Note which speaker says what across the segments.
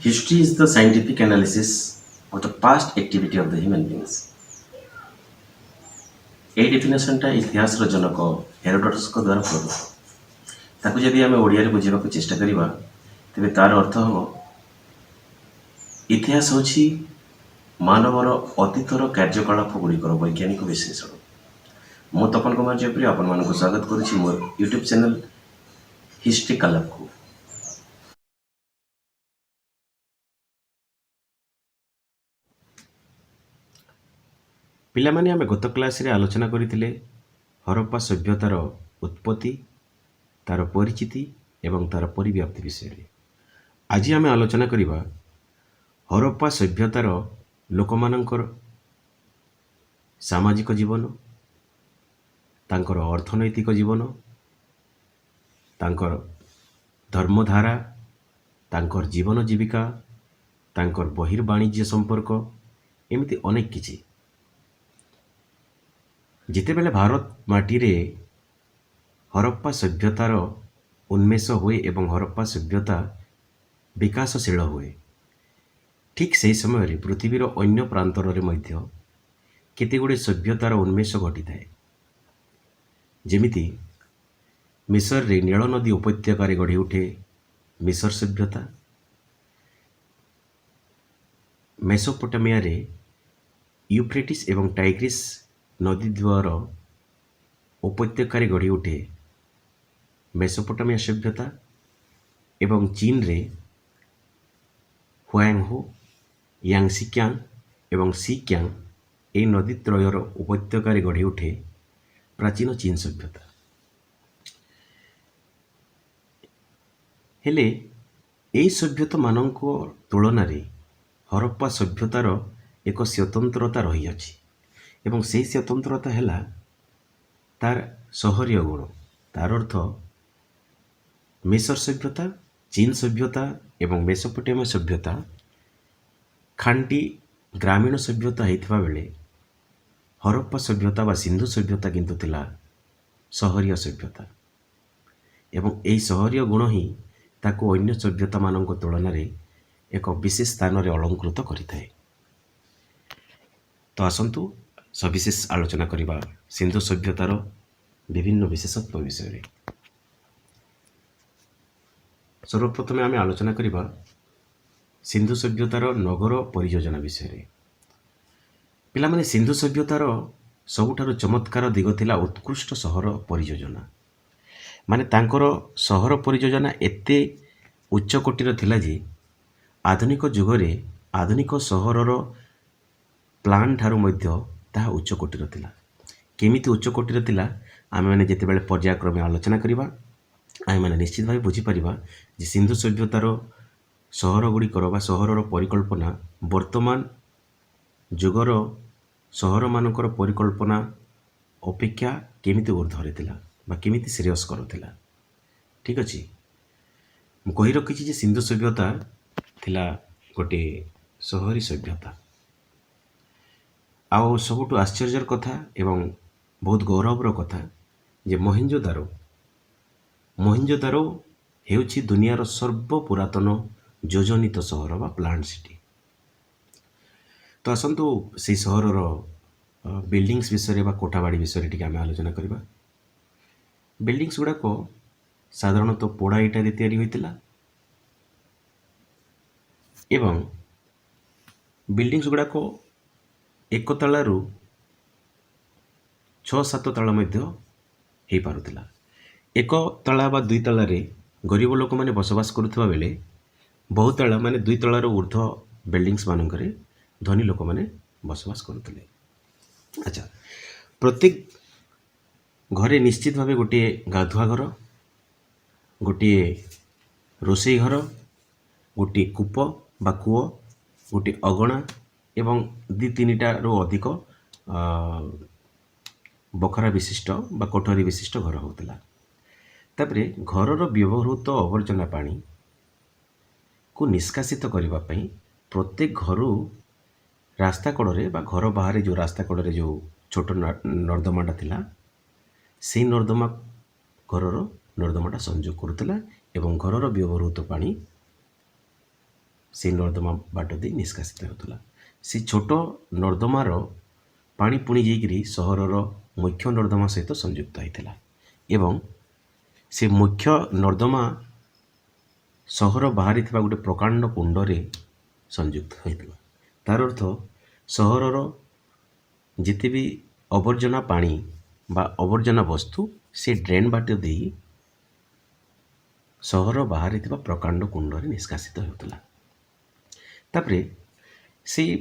Speaker 1: History is the scientific analysis of the past activity of the human beings. ଏଇ ଡେଫିନେସନଟା ଇତିହାସର ଜନକ ହେରୋଡଟସଙ୍କ ଦ୍ୱାରା ପ୍ରଦତ୍ତ। ତାକୁ ଯଦି ଆମେ ଓଡ଼ିଆରେ ବୁଝିବାକୁ ଚେଷ୍ଟା କରିବା, ତେବେ ତାର ଅର୍ଥ ହେବ, ଇତିହାସ ହେଉଛି ମାନବର ଅତୀତର କାର୍ଯ୍ୟକଳାପ ଗୁଡ଼ିକର ବୈଜ୍ଞାନିକ ବିଶ୍ଳେଷଣ। ମୁଁ ତପନ କୁମାର ଜୟପୁରୀ ଆପଣମାନଙ୍କୁ ସ୍ୱାଗତ କରୁଛି ମୋର ୟୁଟ୍ୟୁବ୍ ଚ୍ୟାନେଲ୍ ହିଷ୍ଟ୍ରି କାଲାପକୁ। ପିଲାମାନେ, ଆମେ ଗତ କ୍ଲାସରେ ଆଲୋଚନା କରିଥିଲେ ହରପ୍ପା ସଭ୍ୟତାର ଉତ୍ପତ୍ତି, ତାର ପରିଚିତି ଏବଂ ତାର ପରିବ୍ୟାପ୍ତି ବିଷୟରେ। ଆଜି ଆମେ ଆଲୋଚନା କରିବା ହରପ୍ପା ସଭ୍ୟତାର ଲୋକମାନଙ୍କର ସାମାଜିକ ଜୀବନ, ତାଙ୍କର ଅର୍ଥନୈତିକ ଜୀବନ, ତାଙ୍କର ଧର୍ମଧାରା, ତାଙ୍କର ଜୀବନ ଜୀବିକା, ତାଙ୍କର ବହିର୍ବାଣିଜ୍ୟ ସମ୍ପର୍କ, ଏମିତି ଅନେକ କିଛି। ଯେତେବେଳେ ଭାରତ ମାଟିରେ ହରପ୍ପା ସଭ୍ୟତାର ଉନ୍ମେଷ ହୁଏ ଏବଂ ହରପ୍ପା ସଭ୍ୟତା ବିକାଶଶୀଳ ହୁଏ, ଠିକ୍ ସେହି ସମୟରେ ପୃଥିବୀର ଅନ୍ୟ ପ୍ରାନ୍ତରରେ ମଧ୍ୟ କେତେଗୁଡ଼ିଏ ସଭ୍ୟତାର ଉନ୍ମେଷ ଘଟିଥାଏ। ଯେମିତି ମିଶରରେ ନୀଳ ନଦୀ ଉପତ୍ୟକାରେ ଗଢ଼ି ଉଠେ ମିଶର ସଭ୍ୟତା, ମେସୋପୋଟାମିଆରେ ୟୁଫ୍ରେଟିସ୍ ଏବଂ ଟାଇଗ୍ରିସ୍ ନଦୀ ଦ୍ୱୟର ଉପତ୍ୟକାରେ ଗଢ଼ି ଉଠେ ମେସୋପୋଟାମିଆ ସଭ୍ୟତା ଏବଂ ଚୀନରେ ହୁଆଙ୍ଗହୋ, ୟାଙ୍ଗସିକ୍ୟାଙ୍ଗ ଏବଂ ସିକ୍ୟାଙ୍ଗ ଏହି ନଦୀତ୍ରୟର ଉପତ୍ୟକାରେ ଗଢ଼ି ଉଠେ ପ୍ରାଚୀନ ଚୀନ ସଭ୍ୟତା। ହେଲେ ଏହି ସଭ୍ୟତାମାନଙ୍କ ତୁଳନାରେ ହରପ୍ପା ସଭ୍ୟତାର ଏକ ସ୍ୱତନ୍ତ୍ରତା ରହିଅଛି ଏବଂ ସେହି ସ୍ୱତନ୍ତ୍ରତା ହେଲା ତାର ସହରୀୟ ଗୁଣ। ତାର ଅର୍ଥ, ମିଶର ସଭ୍ୟତା, ଚୀନ ସଭ୍ୟତା ଏବଂ ମେସୋପୋଟାମିଆ ସଭ୍ୟତା ଖାଣ୍ଟି ଗ୍ରାମୀଣ ସଭ୍ୟତା ହେଇଥିବା ବେଳେ ହରପ୍ପା ସଭ୍ୟତା ବା ସିନ୍ଧୁ ସଭ୍ୟତା କିନ୍ତୁ ଥିଲା ସହରୀୟ ସଭ୍ୟତା ଏବଂ ଏହି ସହରୀୟ ଗୁଣ ହିଁ ତାକୁ ଅନ୍ୟ ସଭ୍ୟତାମାନଙ୍କ ତୁଳନାରେ ଏକ ବିଶେଷ ସ୍ଥାନରେ ଅଳଙ୍କୃତ କରିଥାଏ। ତ ଆସନ୍ତୁ, ସବିଶେଷ ଆଲୋଚନା କରିବା ସିନ୍ଧୁ ସଭ୍ୟତାର ବିଭିନ୍ନ ବିଶେଷତ୍ୱ ବିଷୟରେ। ସର୍ବପ୍ରଥମେ ଆମେ ଆଲୋଚନା କରିବା ସିନ୍ଧୁ ସଭ୍ୟତାର ନଗର ପରିଯୋଜନା ବିଷୟରେ। ପିଲାମାନେ, ସିନ୍ଧୁ ସଭ୍ୟତାର ସବୁଠାରୁ ଚମତ୍କାର ଦିଗ ଥିଲା ଉତ୍କୃଷ୍ଟ ସହର ପରିଯୋଜନା। ମାନେ ତାଙ୍କର ସହର ପରିଯୋଜନା ଏତେ ଉଚ୍ଚ କୋଟିର ଥିଲା ଯେ ଆଧୁନିକ ଯୁଗରେ ଆଧୁନିକ ସହରର ପ୍ଲାନ୍ ଠାରୁ ମଧ୍ୟ ତାହା ଉଚ୍ଚ କୋଟିର ଥିଲା। କେମିତି ଉଚ୍ଚ କୋଟିର ଥିଲା, ଆମେମାନେ ଯେତେବେଳେ ପର୍ଯ୍ୟାୟକ୍ରମେ ଆଲୋଚନା କରିବା, ଆମେମାନେ ନିଶ୍ଚିତ ଭାବେ ବୁଝିପାରିବା ଯେ ସିନ୍ଧୁ ସଭ୍ୟତାର ସହର ଗୁଡ଼ିକର ବା ସହରର ପରିକଳ୍ପନା ବର୍ତ୍ତମାନ ଯୁଗର ସହରମାନଙ୍କର ପରିକଳ୍ପନା ଅପେକ୍ଷା କେମିତି ଉର୍ଦ୍ଧ୍ୱରେ ଥିଲା ବା କେମିତି ଶ୍ରେୟସ୍କର ଥିଲା। ଠିକ୍ ଅଛି, ମୁଁ କହି ରଖିଛି ଯେ ସିନ୍ଧୁ ସଭ୍ୟତା ଥିଲା ଗୋଟିଏ ସହରୀ ସଭ୍ୟତା। ଆଉ ସବୁଠୁ ଆଶ୍ଚର୍ଯ୍ୟର କଥା ଏବଂ ବହୁତ ଗୌରବର କଥା ଯେ ମହେଞ୍ଜୋଦାରୋ ହେଉଛି ଦୁନିଆର ସର୍ବପୁରାତନ ଯୋଜନିତ ସହର ବା ପ୍ଲାଣ୍ଟ ସିଟି। ତ ଆସନ୍ତୁ, ସେଇ ସହରର ବିଲ୍ଡିଙ୍ଗସ୍ ବିଷୟରେ ବା କୋଠାବାଡ଼ି ବିଷୟରେ ଟିକେ ଆମେ ଆଲୋଚନା କରିବା। ବିଲ୍ଡିଙ୍ଗସ୍ ଗୁଡ଼ାକ ସାଧାରଣତଃ ପୋଡ଼ା ଇଟାରେ ତିଆରି ହୋଇଥିଲା ଏବଂ ବିଲ୍ଡିଙ୍ଗସ୍ ଗୁଡ଼ାକ ଏକ ତାଳାରୁ ଛଅ ସାତ ତାଳା ମଧ୍ୟ ହେଇପାରୁଥିଲା। ଏକ ତାଳା ବା ଦୁଇ ତାଳାରେ ଗରିବ ଲୋକମାନେ ବସବାସ କରୁଥିବା ବେଳେ ବହୁତାଳା, ମାନେ ଦୁଇ ତାଳାରୁ ଉର୍ଦ୍ଧ୍ୱ ବିଲ୍ଡିଙ୍ଗସ୍ ମାନଙ୍କରେ ଧନୀ ଲୋକମାନେ ବସବାସ କରୁଥିଲେ। ଆଚ୍ଛା, ପ୍ରତ୍ୟେକ ଘରେ ନିଶ୍ଚିତ ଭାବେ ଗୋଟିଏ ଗାଧୁଆ ଘର, ଗୋଟିଏ ରୋଷେଇ ଘର, ଗୋଟିଏ କୂପ ବା କୂଅ, ଗୋଟିଏ ଅଗଣା ଏବଂ ଦୁଇ ତିନିଟାରୁ ଅଧିକ ବଖରା ବିଶିଷ୍ଟ ବା କୋଠରୀ ବିଶିଷ୍ଟ ଘର ହେଉଥିଲା। ତାପରେ ଘରର ବ୍ୟବହୃତ ଆବର୍ଜନା ପାଣିକୁ ନିଷ୍କାସିତ କରିବା ପାଇଁ ପ୍ରତ୍ୟେକ ଘରୁ ରାସ୍ତା କଡ଼ରେ ବା ଘର ବାହାରେ ଯେଉଁ ରାସ୍ତା କଡ଼ରେ ଯେଉଁ ଛୋଟ ନର୍ଦ୍ଦମାଟା ଥିଲା, ସେଇ ନର୍ଦ୍ଦମା ଘରର ନର୍ଦ୍ଦମାଟା ସଂଯୋଗ କରୁଥିଲା ଏବଂ ଘରର ବ୍ୟବହୃତ ପାଣି ସେଇ ନର୍ଦ୍ଦମା ବାଟ ଦେଇ ନିଷ୍କାସିତ ହେଉଥିଲା। ସେ ଛୋଟ ନର୍ଦ୍ଦମାର ପାଣି ପୁଣି ଯାଇକରି ସହରର ମୁଖ୍ୟ ନର୍ଦ୍ଦମା ସହିତ ସଂଯୁକ୍ତ ହୋଇଥିଲା ଏବଂ ସେ ମୁଖ୍ୟ ନର୍ଦ୍ଦମା ସହର ବାହାରେ ଥିବା ଗୋଟେ ପ୍ରକାଣ୍ଡ କୁଣ୍ଡରେ ସଂଯୁକ୍ତ ହୋଇଥିଲା। ତାର ଅର୍ଥ, ସହରର ଯେତେ ବି ଆବର୍ଜନା ପାଣି ବା ଆବର୍ଜନା ବସ୍ତୁ ସେ ଡ୍ରେନ୍ ବାଟ ଦେଇ ସହର ବାହାରେ ଥିବା ପ୍ରକାଣ୍ଡ କୁଣ୍ଡରେ ନିଷ୍କାସିତ ହେଉଥିଲା। ତାପରେ ସେଇ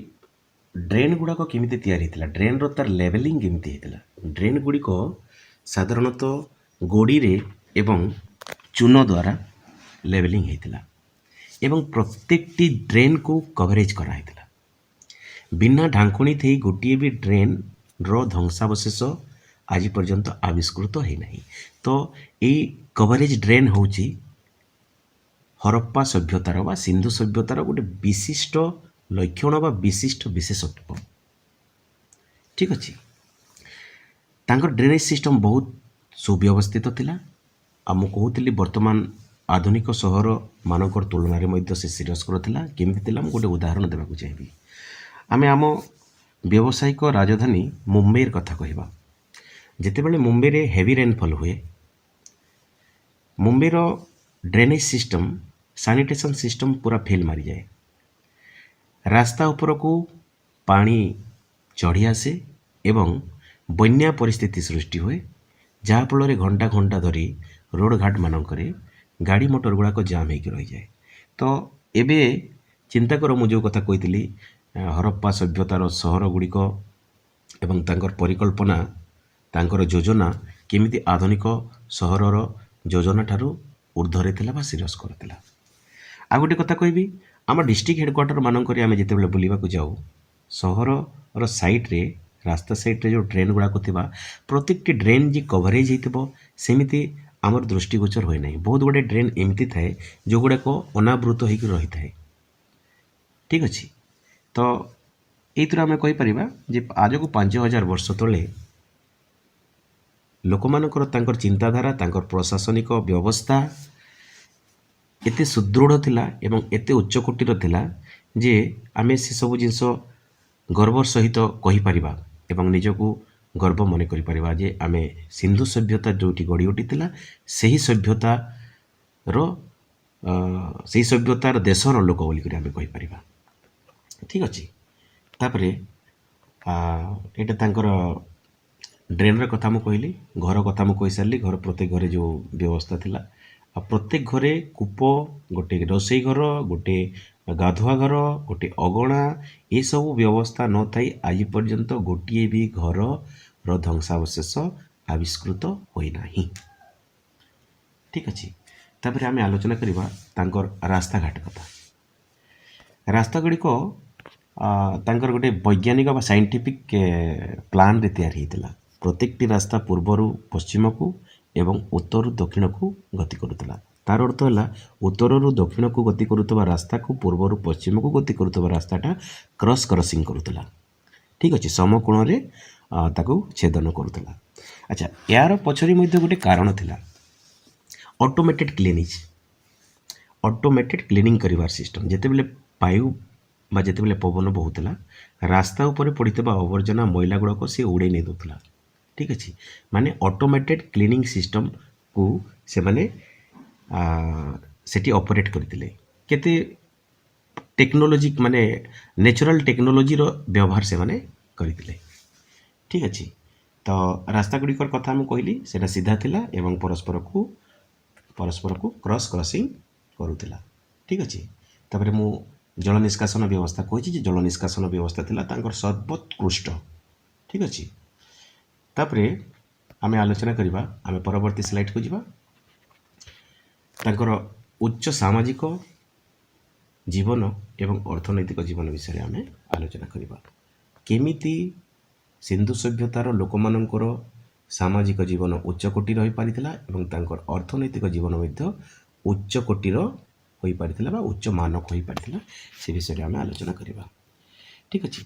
Speaker 1: ଡ୍ରେନ୍ ଗୁଡ଼ାକ କେମିତି ତିଆରି ହେଇଥିଲା? ଡ୍ରେନ୍ର ତାର ଲେଭେଲିଂ କେମିତି ହେଇଥିଲା? ଡ୍ରେନ୍ ଗୁଡ଼ିକ ସାଧାରଣତଃ ଗୋଡ଼ିରେ ଏବଂ ଚୂନ ଦ୍ୱାରା ଲେଭେଲିଂ ହେଇଥିଲା ଏବଂ ପ୍ରତ୍ୟେକଟି ଡ୍ରେନ୍କୁ କଭରେଜ୍ କରାହେଇଥିଲା। ବିନା ଢାଙ୍କୁଣୀ ଥାଇ ଗୋଟିଏ ବି ଡ୍ରେନ୍ର ଧ୍ୱଂସାବଶେଷ ଆଜି ପର୍ଯ୍ୟନ୍ତ ଆବିଷ୍କୃତ ହେଇନାହିଁ। ତ ଏଇ କଭରେଜ୍ ଡ୍ରେନ୍ ହେଉଛି ହରପ୍ପା ସଭ୍ୟତାର ବା ସିନ୍ଧୁ ସଭ୍ୟତାର ଗୋଟେ ବିଶିଷ୍ଟ ଲକ୍ଷଣ ବା ବିଶିଷ୍ଟ ବିଶେଷତ୍ୱ। ଠିକ୍ ଅଛି। ତାଙ୍କର ଡ୍ରେନେଜ୍ ସିଷ୍ଟମ୍ ବହୁତ ସୁବ୍ୟବସ୍ଥିତ ଥିଲା। ଆଉ ମୁଁ କହୁଥିଲି, ବର୍ତ୍ତମାନ ଆଧୁନିକ ସହର ମାନଙ୍କର ତୁଳନାରେ ମଧ୍ୟ ସେ ଶ୍ରେୟସ୍କର ଥିଲା। କେମିତି ଥିଲା, ମୁଁ ଗୋଟେ ଉଦାହରଣ ଦେବାକୁ ଚାହିଁବି। ଆମେ ଆମ ବ୍ୟବସାୟିକ ରାଜଧାନୀ ମୁମ୍ବାଇର କଥା କହିବା। ଯେତେବେଳେ ମୁମ୍ବାଇରେ ହେଭି ରେନଫଲ୍ ହୁଏ, ମୁମ୍ବାଇର ଡ୍ରେନେଜ୍ ସିଷ୍ଟମ୍, ସାନିଟେସନ୍ ସିଷ୍ଟମ୍ ପୁରା ଫେଲ୍ ମାରିଯାଏ। ରାସ୍ତା ଉପରକୁ ପାଣି ଚଢ଼ି ଆସେ ଏବଂ ବନ୍ୟା ପରିସ୍ଥିତି ସୃଷ୍ଟି ହୁଏ, ଯାହାଫଳରେ ଘଣ୍ଟା ଘଣ୍ଟା ଧରି ରୋଡ଼ ଘାଟ ମାନଙ୍କରେ ଗାଡ଼ି ମଟର ଗୁଡ଼ାକ ଜାମ୍ ହେଇକି ରହିଯାଏ। ତ ଏବେ ଚିନ୍ତା କର, ମୁଁ ଯେଉଁ କଥା କହିଥିଲି, ହରପ୍ପା ସଭ୍ୟତାର ସହର ଗୁଡ଼ିକ ଏବଂ ତାଙ୍କର ପରିକଳ୍ପନା, ତାଙ୍କର ଯୋଜନା କେମିତି ଆଧୁନିକ ସହରର ଯୋଜନା ଠାରୁ ଉର୍ଦ୍ଧ୍ୱରେ ଥିଲା ବା ଶ୍ରେୟସ୍କର ଥିଲା। ଆଉ ଗୋଟେ କଥା କହିବି, ଆମ ଡିଷ୍ଟ୍ରିକ୍ଟ ହେଡ଼କ୍ୱାର୍ଟର ମାନଙ୍କରେ ଆମେ ଯେତେବେଳେ ବୁଲିବାକୁ ଯାଉ, ସହରର ସାଇଡ଼୍ରେ, ରାସ୍ତା ସାଇଡ଼୍ରେ ଯେଉଁ ଡ୍ରେନ୍ ଗୁଡ଼ାକ ଥିବା, ପ୍ରତ୍ୟେକଟି ଡ୍ରେନ୍ ଯେ କଭରେଜ୍ ହେଇଥିବ, ସେମିତି ଆମର ଦୃଷ୍ଟିଗୋଚର ହୁଏ ନାହିଁ। ବହୁତ ଗୁଡ଼ିଏ ଡ୍ରେନ୍ ଏମିତି ଥାଏ, ଯେଉଁଗୁଡ଼ାକ ଅନାବୃତ ହେଇକି ରହିଥାଏ। ଠିକ୍ ଅଛି। ତ ଏଇଥିରୁ ଆମେ କହିପାରିବା ଯେ ଆଜକୁ 5000 ବର୍ଷ ତଳେ ଲୋକମାନଙ୍କର ତାଙ୍କର ଚିନ୍ତାଧାରା, ତାଙ୍କର ପ୍ରଶାସନିକ ବ୍ୟବସ୍ଥା ଏତେ ସୁଦୃଢ଼ ଥିଲା ଏବଂ ଏତେ ଉଚ୍ଚକୋଟୀର ଥିଲା ଯେ ଆମେ ସେସବୁ ଜିନିଷ ଗର୍ବର ସହିତ କହିପାରିବା ଏବଂ ନିଜକୁ ଗର୍ବ ମନେ କରିପାରିବା ଯେ ଆମେ ସିନ୍ଧୁ ସଭ୍ୟତା ଯେଉଁଠି ଗଢ଼ି ଉଠିଥିଲା, ସେହି ସଭ୍ୟତାର ଦେଶର ଲୋକ ବୋଲିକରି ଆମେ କହିପାରିବା। ଠିକ୍ ଅଛି। ତାପରେ ଏଇଟା ତାଙ୍କର ଡ୍ରେନ୍ର କଥା ମୁଁ କହିଲି। ଘର କଥା ମୁଁ କହିସାରିଲି। ଘର, ପ୍ରତ୍ୟେକ ଘରେ ଯେଉଁ ବ୍ୟବସ୍ଥା ଥିଲା ଆଉ ପ୍ରତ୍ୟେକ ଘରେ କୂପ, ଗୋଟେ ରୋଷେଇ ଘର, ଗୋଟେ ଗାଧୁଆ ଘର, ଗୋଟେ ଅଗଣା, ଏସବୁ ବ୍ୟବସ୍ଥା ନଥାଇ ଆଜି ପର୍ଯ୍ୟନ୍ତ ଗୋଟିଏ ବି ଘରର ଧ୍ୱଂସାବଶେଷ ଆବିଷ୍କୃତ ହୋଇନାହିଁ। ଠିକ୍ ଅଛି। ତାପରେ ଆମେ ଆଲୋଚନା କରିବା ତାଙ୍କର ରାସ୍ତାଘାଟ କଥା। ରାସ୍ତା ଗୁଡ଼ିକ ତାଙ୍କର ଗୋଟେ ବୈଜ୍ଞାନିକ ବା ସାଇଣ୍ଟିଫିକ୍ ପ୍ଲାନ୍ରେ ତିଆରି ହେଇଥିଲା। ପ୍ରତ୍ୟେକଟି ରାସ୍ତା ପୂର୍ବରୁ ପଶ୍ଚିମକୁ ଏବଂ ଉତ୍ତରରୁ ଦକ୍ଷିଣକୁ ଗତି କରୁଥିଲା। ତାର ଅର୍ଥ ହେଲା, ଉତ୍ତରରୁ ଦକ୍ଷିଣକୁ ଗତି କରୁଥିବା ରାସ୍ତାକୁ ପୂର୍ବରୁ ପଶ୍ଚିମକୁ ଗତି କରୁଥିବା ରାସ୍ତାଟା କ୍ରସ୍ କ୍ରସିଂ କରୁଥିଲା। ଠିକ୍ ଅଛି। ସମକୋଣରେ ତାକୁ ଛେଦନ କରୁଥିଲା। ଆଚ୍ଛା, ଏହାର ପଛରେ ମଧ୍ୟ ଗୋଟେ କାରଣ ଥିଲା। ଅଟୋମେଟେଡ୍ କ୍ଲିନିଂ କରିବାର ସିଷ୍ଟମ୍। ଯେତେବେଳେ ବାୟୁ ବା ଯେତେବେଳେ ପବନ ବହୁଥିଲା, ରାସ୍ତା ଉପରେ ପଡ଼ିଥିବା ଆବର୍ଜନା, ମଇଳା ଗୁଡ଼ାକ ସେ ଉଡ଼େଇ ନେଇ ଦେଉଥିଲା। ଠିକ୍ ଅଛି। ମାନେ ଅଟୋମେଟେଡ୍ କ୍ଲିନିଂ ସିଷ୍ଟମ୍କୁ ସେମାନେ ସେଠି ଅପରେଟ୍ କରିଥିଲେ। କେତେ ଟେକ୍ନୋଲୋଜି, ମାନେ ନ୍ୟାଚୁରାଲ୍ ଟେକ୍ନୋଲୋଜିର ବ୍ୟବହାର ସେମାନେ କରିଥିଲେ। ଠିକ୍ ଅଛି। ତ ରାସ୍ତା ଗୁଡ଼ିକର କଥା ମୁଁ କହିଲି, ସେଇଟା ସିଧା ଥିଲା ଏବଂ ପରସ୍ପରକୁ କ୍ରସ୍ କ୍ରସିଂ କରୁଥିଲା। ଠିକ୍ ଅଛି। ତାପରେ ମୁଁ ଜଳ ନିଷ୍କାସନ ବ୍ୟବସ୍ଥା କହିଛି ଯେ ଜଳ ନିଷ୍କାସନ ବ୍ୟବସ୍ଥା ଥିଲା ତାଙ୍କର ସର୍ବୋତ୍କୃଷ୍ଟ। ଠିକ୍ ଅଛି। ତାପରେ ଆମେ ଆଲୋଚନା କରିବା, ଆମେ ପରବର୍ତ୍ତୀ ସ୍ଲାଇଡ଼କୁ ଯିବା। ତାଙ୍କର ଉଚ୍ଚ ସାମାଜିକ ଜୀବନ ଏବଂ ଅର୍ଥନୈତିକ ଜୀବନ ବିଷୟରେ ଆମେ ଆଲୋଚନା କରିବା। କେମିତି ସିନ୍ଧୁ ସଭ୍ୟତାର ଲୋକମାନଙ୍କର ସାମାଜିକ ଜୀବନ ଉଚ୍ଚକୋଟୀର ହୋଇପାରିଥିଲା ଏବଂ ତାଙ୍କର ଅର୍ଥନୈତିକ ଜୀବନ ମଧ୍ୟ ଉଚ୍ଚକୋଟୀର ହୋଇପାରିଥିଲା ବା ଉଚ୍ଚ ମାନକ ହୋଇପାରିଥିଲା, ସେ ବିଷୟରେ ଆମେ ଆଲୋଚନା କରିବା। ଠିକ୍ ଅଛି।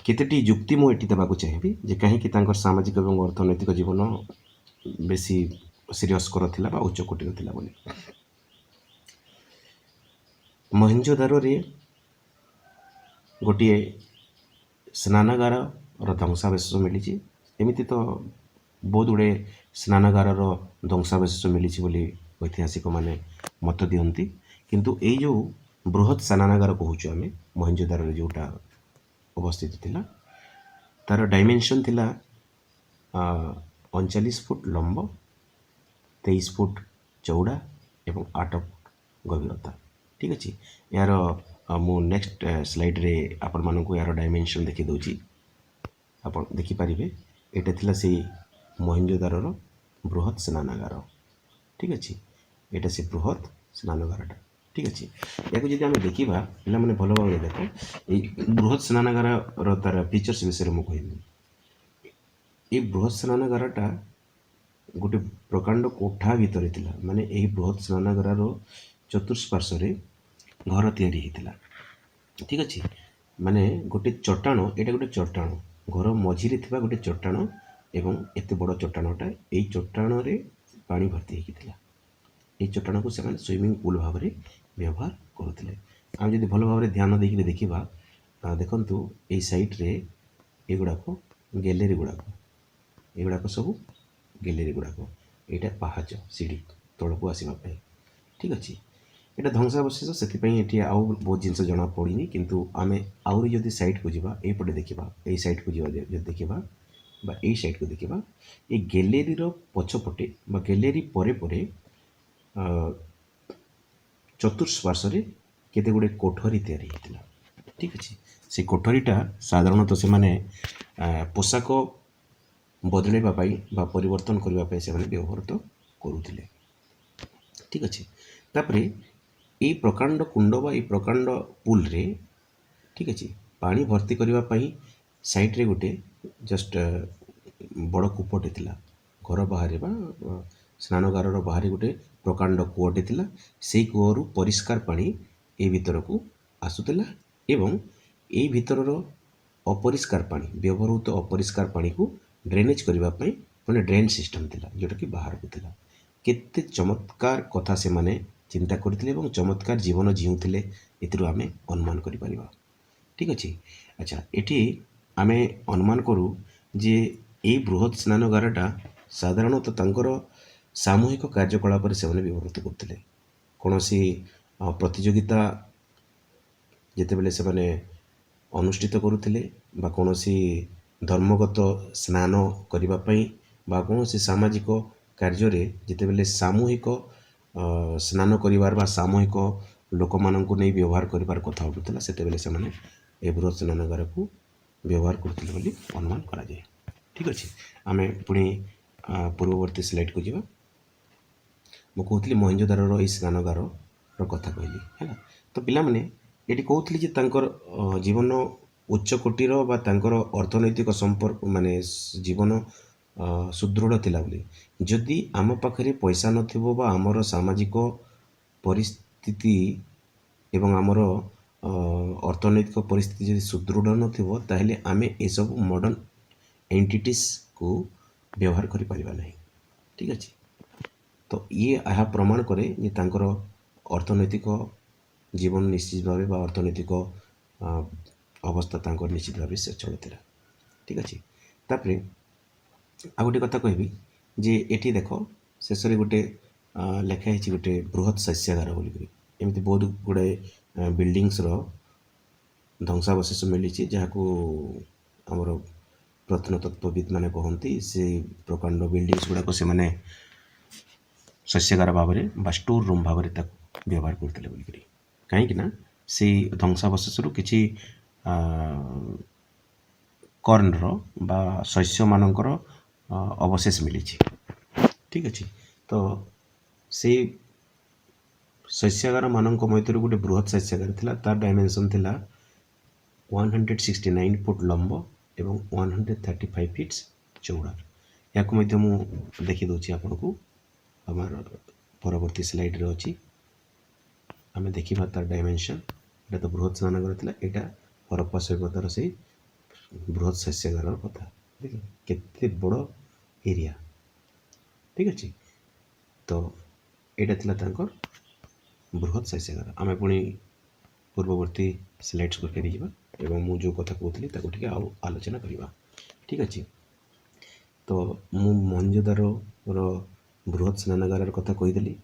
Speaker 1: କେତେଟି ଯୁକ୍ତି ମୁଁ ଏଠି ଦେବାକୁ ଚାହିଁବି ଯେ କାହିଁକି ତାଙ୍କର ସାମାଜିକ ଏବଂ ଅର୍ଥନୈତିକ ଜୀବନ ବେଶୀ ଶ୍ରେୟସ୍କର ଥିଲା ବା ଉଚ୍ଚକୋଟୀର ଥିଲା ବୋଲି। ମହେଞ୍ଜୋଦାରୋରେ ଗୋଟିଏ ସ୍ନାନାଗାରର ଧ୍ୱଂସାବଶେଷ ମିଳିଛି। ଏମିତି ତ ବହୁତ ଗୁଡ଼ିଏ ସ୍ନାନାଗାରର ଧ୍ୱଂସାବଶେଷ ମିଳିଛି ବୋଲି ଐତିହାସିକମାନେ ମତ ଦିଅନ୍ତି, କିନ୍ତୁ ଏଇ ଯେଉଁ ବୃହତ୍ ସ୍ନାନାଗାର କହୁଛୁ ଆମେ, ମହେଞ୍ଜୋଦାରୋରେ ଯେଉଁଟା ଅବସ୍ଥିତ ଥିଲା, ତାର ଡାଇମେନସନ୍ ଥିଲା 39 ଫୁଟ ଲମ୍ବ, 23 ଫୁଟ ଚଉଡ଼ା ଏବଂ 8 ଫୁଟ ଗଭୀରତା। ଠିକ୍ ଅଛି। ଏହାର ମୁଁ ନେକ୍ସଟ ସ୍ଲାଇଡ଼ରେ ଆପଣମାନଙ୍କୁ ଏହାର ଡାଇମେନସନ୍ ଦେଖି ଦେଉଛି, ଆପଣ ଦେଖିପାରିବେ। ଏଇଟା ଥିଲା ସେଇ ମହେଞ୍ଜୋଦାରୋର ବୃହତ୍ ସ୍ନାନାଗାର। ଠିକ୍ ଅଛି। ଏଇଟା ସେ ବୃହତ୍ ସ୍ନାନାଗାରଟା। ଠିକ୍ ଅଛି। ଏହାକୁ ଯଦି ଆମେ ଦେଖିବା, ପିଲାମାନେ, ଭଲ ଭାବରେ ଦେଖ, ଏଇ ବୃହତ୍ ସ୍ନାନାଗାରର ତାର ଫିଚର୍ସ ବିଷୟରେ ମୁଁ କହିବି। ଏଇ ବୃହତ୍ ସ୍ନାନାଗାରଟା ଗୋଟେ ପ୍ରକାଣ୍ଡ କୋଠା ଭିତରେ ଥିଲା। ମାନେ ଏହି ବୃହତ୍ ସ୍ନାନାଗାରର ଚତୁଃପାର୍ଶ୍ୱରେ ଘର ତିଆରି ହେଇଥିଲା। ଠିକ୍ ଅଛି। ମାନେ ଗୋଟେ ଚଟାଣ, ଏଇଟା ଗୋଟେ ଚଟାଣ, ଘର ମଝିରେ ଥିବା ଗୋଟେ ଚଟାଣ ଏବଂ ଏତେ ବଡ଼ ଚଟାଣଟା, ଏଇ ଚଟାଣରେ ପାଣି ଭର୍ତ୍ତି ହେଇକି ଥିଲା। ଏଇ ଚଟାଣକୁ ସେମାନେ ସୁଇମିଂ ପୁଲ୍ ଭାବରେ ବ୍ୟବହାର କରୁଥିଲେ। ଆମେ ଯଦି ଭଲ ଭାବରେ ଧ୍ୟାନ ଦେଇକିରି ଦେଖିବା, ଦେଖନ୍ତୁ, ଏଇ ସାଇଡ଼ରେ ଏଗୁଡ଼ାକ ଗ୍ୟାଲେରୀ ଗୁଡ଼ାକ, ଏଗୁଡ଼ାକ ସବୁ ଗ୍ୟାଲେରୀ ଗୁଡ଼ାକ। ଏଇଟା ପାହାଚ, ସିଢ଼ି ତଳକୁ ଆସିବା ପାଇଁ। ଠିକ୍ ଅଛି। ଏଇଟା ଧ୍ୱଂସାବଶେଷ, ସେଥିପାଇଁ ଏଠି ଆଉ ବହୁତ ଜିନିଷ ଜଣା ପଡ଼ିନି। କିନ୍ତୁ ଆମେ ଆହୁରି ଯଦି ସାଇଡ଼କୁ ଯିବା, ଏଇପଟେ ଦେଖିବା, ଏଇ ସାଇଡ଼କୁ ଯିବା, ଯଦି ଦେଖିବା ବା ଏଇ ସାଇଡ଼କୁ ଦେଖିବା, ଏଇ ଗ୍ୟାଲେରୀର ପଛପଟେ ବା ଗ୍ୟାଲେରୀ ପରେ ପରେ ଚତୁଃପାର୍ଶ୍ୱରେ କେତେ ଗୁଡ଼ିଏ କୋଠରୀ ତିଆରି ହେଇଥିଲା। ଠିକ୍ ଅଛି। ସେ କୋଠରୀଟା ସାଧାରଣତଃ ସେମାନେ ପୋଷାକ ବଦଳାଇବା ପାଇଁ ବା ପରିବର୍ତ୍ତନ କରିବା ପାଇଁ ସେମାନେ ବ୍ୟବହୃତ କରୁଥିଲେ। ଠିକ୍ ଅଛି। ତାପରେ ଏଇ ପ୍ରକାଣ୍ଡ କୁଣ୍ଡ ବା ଏଇ ପ୍ରକାଣ୍ଡ ପୁଲରେ, ଠିକ୍ ଅଛି, ପାଣି ଭର୍ତ୍ତି କରିବା ପାଇଁ ସାଇଡ଼ରେ ଗୋଟେ ଜଷ୍ଟ ବଡ଼ କୂପଟେ ଥିଲା। ଘର ବାହାରେ ବା ସ୍ନାନଗାରର ବାହାରେ ଗୋଟେ ପ୍ରକାଣ୍ଡ କୂଅଟେ ଥିଲା। ସେଇ କୂଅରୁ ପରିଷ୍କାର ପାଣି ଏଇ ଭିତରକୁ ଆସୁଥିଲା ଏବଂ ଏଇ ଭିତରର ଅପରିଷ୍କାର ପାଣି, ବ୍ୟବହୃତ ଅପରିଷ୍କାର ପାଣିକୁ ଡ୍ରେନେଜ୍ କରିବା ପାଇଁ ମାନେ ଡ୍ରେନ୍ ସିଷ୍ଟମ୍ ଥିଲା, ଯେଉଁଟାକି ବାହାରକୁ ଥିଲା। କେତେ ଚମତ୍କାର କଥା ସେମାନେ ଚିନ୍ତା କରିଥିଲେ ଏବଂ ଚମତ୍କାର ଜୀବନ ଜିଉଁଥିଲେ, ଏଥିରୁ ଆମେ ଅନୁମାନ କରିପାରିବା। ଠିକ୍ ଅଛି। ଆଚ୍ଛା, ଏଠି ଆମେ ଅନୁମାନ କରୁ ଯେ ଏଇ ବୃହତ୍ ସ୍ନାନାଗାରଟା ସାଧାରଣତଃ ତାଙ୍କର ସାମୂହିକ କାର୍ଯ୍ୟକଳାପରେ ସେମାନେ ବ୍ୟବହୃତ କରୁଥିଲେ। କୌଣସି ପ୍ରତିଯୋଗିତା ଯେତେବେଳେ ସେମାନେ ଅନୁଷ୍ଠିତ କରୁଥିଲେ ବା କୌଣସି ଧର୍ମଗତ ସ୍ନାନ କରିବା ପାଇଁ ବା କୌଣସି ସାମାଜିକ କାର୍ଯ୍ୟରେ ଯେତେବେଳେ ସାମୂହିକ ସ୍ନାନ କରିବାର ବା ସାମୂହିକ ଲୋକମାନଙ୍କୁ ନେଇ ବ୍ୟବହାର କରିବାର କଥା ଉଠୁଥିଲା, ସେତେବେଳେ ସେମାନେ ଏ ବୃହତ୍ ସ୍ନାନାଗାରକୁ ବ୍ୟବହାର କରୁଥିଲେ ବୋଲି ଅନୁମାନ କରାଯାଏ। ଠିକ୍ ଅଛି। ଆମେ ପୁଣି ପୂର୍ବବର୍ତ୍ତୀ ସ୍ଲାଇଡ଼କୁ ଯିବା। ମୁଁ କହୁଥିଲି, ମହେଞ୍ଜୋଦାରୋର ଏଇ ସ୍ନାନାଗାରର କଥା କହିଲି, ହେଲା ତ? ପିଲାମାନେ, ଏଠି କହୁଥିଲି ଯେ ତାଙ୍କର ଜୀବନ ଉଚ୍ଚ କୋଟିର ବା ତାଙ୍କର ଅର୍ଥନୈତିକ ସମ୍ପର୍କ ମାନେ ଜୀବନ ସୁଦୃଢ଼ ଥିଲା ବୋଲି। ଯଦି ଆମ ପାଖରେ ପଇସା ନଥିବ ବା ଆମର ସାମାଜିକ ପରିସ୍ଥିତି ଏବଂ ଆମର ଅର୍ଥନୈତିକ ପରିସ୍ଥିତି ଯଦି ସୁଦୃଢ଼ ନଥିବ, ତାହେଲେ ଆମେ ଏସବୁ ମଡ଼ର୍ଣ୍ଣ ଏଣ୍ଟିଟିସ୍କୁ ବ୍ୟବହାର କରିପାରିବା ନାହିଁ। ଠିକ୍ ଅଛି। ତ ଇଏ ଏହା ପ୍ରମାଣ କରେ ଯେ ତାଙ୍କର ଅର୍ଥନୈତିକ ଜୀବନ ନିଶ୍ଚିତ ଭାବେ ବା ଅର୍ଥନୈତିକ ଅବସ୍ଥା ତାଙ୍କର ନିଶ୍ଚିତ ଭାବେ ସଚ୍ଛଳ ଥିଲା। ଠିକ୍ ଅଛି। ତାପରେ ଆଉ ଗୋଟେ କଥା କହିବି ଯେ ଏଠି ଦେଖ, ଶେଷରେ ଗୋଟେ ଲେଖା ହେଇଛି ଗୋଟେ ବୃହତ୍ ଶସ୍ୟାଗାର ବୋଲିକରି। ଏମିତି ବହୁତ ଗୁଡ଼ାଏ ବିଲ୍ଡିଙ୍ଗସର ଧ୍ୱଂସାବଶେଷ ମିଳିଛି, ଯାହାକୁ ଆମର ପ୍ରତ୍ନତତ୍ତ୍ୱବିତ୍ ମାନେ କହନ୍ତି, ସେଇ ପ୍ରକାଣ୍ଡ ବିଲ୍ଡିଙ୍ଗସ୍ ଗୁଡ଼ାକ ସେମାନେ ଶସ୍ୟାଗାର ଭାବରେ ବା ଷ୍ଟୋର ରୁମ୍ ଭାବରେ ତାକୁ ବ୍ୟବହାର କରୁଥିଲେ ବୋଲିକରି। କାହିଁକି ନା ସେଇ ଧ୍ୱଂସାବଶେଷରୁ କିଛି କର୍ଣ୍ଣର ବା ଶସ୍ୟମାନଙ୍କର ଅବଶେଷ ମିଳିଛି। ଠିକ୍ ଅଛି। ତ ସେଇ ଶସ୍ୟାଗାର ମାନଙ୍କ ମଧ୍ୟରୁ ଗୋଟେ ବୃହତ୍ ଶସ୍ୟାଗାର ଥିଲା। ତାର ଡାଇମେନସନ୍ ଥିଲା 169 ଫୁଟ ଲମ୍ବ ଏବଂ 135 ଫିଟ୍ସ ଚଉଡ଼ା। ଏହାକୁ ମଧ୍ୟ ମୁଁ ଦେଖିଦେଉଛି ଆପଣଙ୍କୁ, ଆମର ପରବର୍ତ୍ତୀ ସ୍ଲାଇଡ଼ରେ ଅଛି। ଆମେ ଦେଖିବା ତାର ଡାଇମେନସନ୍। ଏଇଟା ତ ବୃହତ୍ ସ୍ନାନାଗାର ଥିଲା। ଏଇଟା ହରପ୍ପା ସଭ୍ୟତାର ସେଇ ବୃହତ୍ ଶସ୍ୟାଗାରର କଥା। ଦେଖ, କେତେ ବଡ଼ ଏରିଆ। ଠିକ୍ ଅଛି। ତ ଏଇଟା ଥିଲା ତାଙ୍କର ବୃହତ୍ ଶସ୍ୟାଗାର। ଆମେ ପୁଣି ପୂର୍ବବର୍ତ୍ତୀ ସ୍ଲାଇଡ୍ସକୁ ଫେରିଯିବା ଏବଂ ମୁଁ ଯେଉଁ କଥା କହୁଥିଲି ତାକୁ ଟିକେ ଆଉ ଆଲୋଚନା କରିବା। ଠିକ୍ ଅଛି। ତ ମୁଁ ମହେଞ୍ଜୋଦାରୋର ବୃହତ୍ ସ୍ନାନାଗାରର କଥା କହିଦେଲି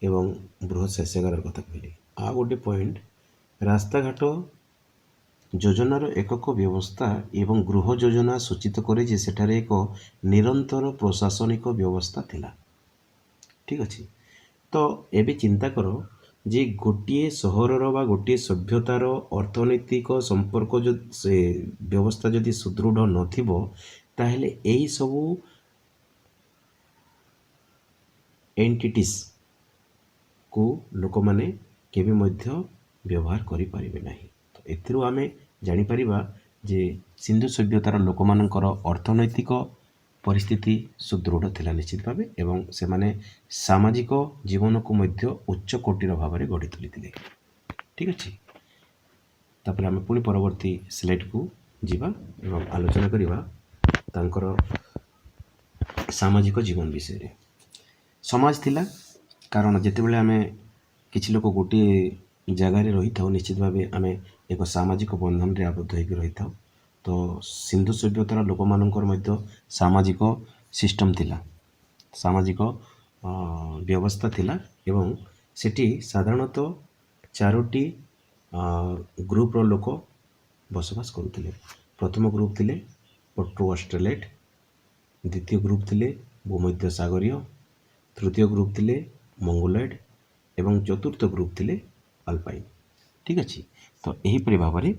Speaker 1: ଏବଂ ବୃହତ୍ ଶସ୍ୟାଗାରର କଥା କହିଲି। ଆଉ ଗୋଟେ ପଏଣ୍ଟ, ରାସ୍ତାଘାଟ ଯୋଜନାର ଏକକ ବ୍ୟବସ୍ଥା ଏବଂ ଗୃହ ଯୋଜନା ସୂଚିତ କରେ ଯେ ସେଠାରେ ଏକ ନିରନ୍ତର ପ୍ରଶାସନିକ ବ୍ୟବସ୍ଥା ଥିଲା। ଠିକ୍ ଅଛି। ତ ଏବେ ଚିନ୍ତା କର ଯେ ଗୋଟିଏ ସହରର ବା ଗୋଟିଏ ସଭ୍ୟତାର ଅର୍ଥନୈତିକ ସମ୍ପର୍କ ଯଦି, ସେ ବ୍ୟବସ୍ଥା ଯଦି ସୁଦୃଢ଼ ନଥିବ, ତାହେଲେ ଏହିସବୁ ଏଣ୍ଟିଟିସ୍କୁ ଲୋକମାନେ କେବେ ମଧ୍ୟ ବ୍ୟବହାର କରିପାରିବେ ନାହିଁ। ତ ଏଥିରୁ ଆମେ ଜାଣିପାରିବା ଯେ ସିନ୍ଧୁ ସଭ୍ୟତାର ଲୋକମାନଙ୍କର ଅର୍ଥନୈତିକ ପରିସ୍ଥିତି ସୁଦୃଢ଼ ଥିଲା ନିଶ୍ଚିତ ଭାବେ ଏବଂ ସେମାନେ ସାମାଜିକ ଜୀବନକୁ ମଧ୍ୟ ଉଚ୍ଚ କୋଟିର ଭାବରେ ଗଢ଼ି ତୁଲିଥିଲେ। ଠିକ୍ ଅଛି। ତାପରେ ଆମେ ପୁଣି ପରବର୍ତ୍ତୀ ସ୍ଲାଇଡ଼କୁ ଯିବା ଏବଂ ଆଲୋଚନା କରିବା ତାଙ୍କର ସାମାଜିକ ଜୀବନ ବିଷୟରେ। ସମାଜ ଥିଲା, କାରଣ ଯେତେବେଳେ ଆମେ କିଛି ଲୋକ ଗୋଟିଏ ଜାଗାରେ ରହିଥାଉ, ନିଶ୍ଚିତ ଭାବେ ଆମେ ଏକ ସାମାଜିକ ବନ୍ଧନରେ ଆବଦ୍ଧ ହୋଇକି ରହିଥାଉ। ତ ସିନ୍ଧୁ ସଭ୍ୟତାର ଲୋକମାନଙ୍କର ମଧ୍ୟ ସାମାଜିକ ସିଷ୍ଟମ୍ ଥିଲା, ସାମାଜିକ ବ୍ୟବସ୍ଥା ଥିଲା ଏବଂ ସେଠି ସାଧାରଣତଃ ଚାରୋଟି ଗ୍ରୁପର ଲୋକ ବସବାସ କରୁଥିଲେ। ପ୍ରଥମ ଗ୍ରୁପ ଥିଲେ ପଟ୍ରୋ ଅଷ୍ଟ୍ରେଲେଟ୍, ଦ୍ୱିତୀୟ ଗ୍ରୁପ ଥିଲେ ଭୂମଧ୍ୟ ସାଗରୀୟ, ତୃତୀୟ ଗ୍ରୁପ ଥିଲେ ମଙ୍ଗୋଲଏଡ୍ ଏବଂ ଚତୁର୍ଥ ଗ୍ରୁପ ଥିଲେ ଆଲପାଇନ୍। ଠିକ୍ ଅଛି। ତ ଏହିପରି ଭାବରେ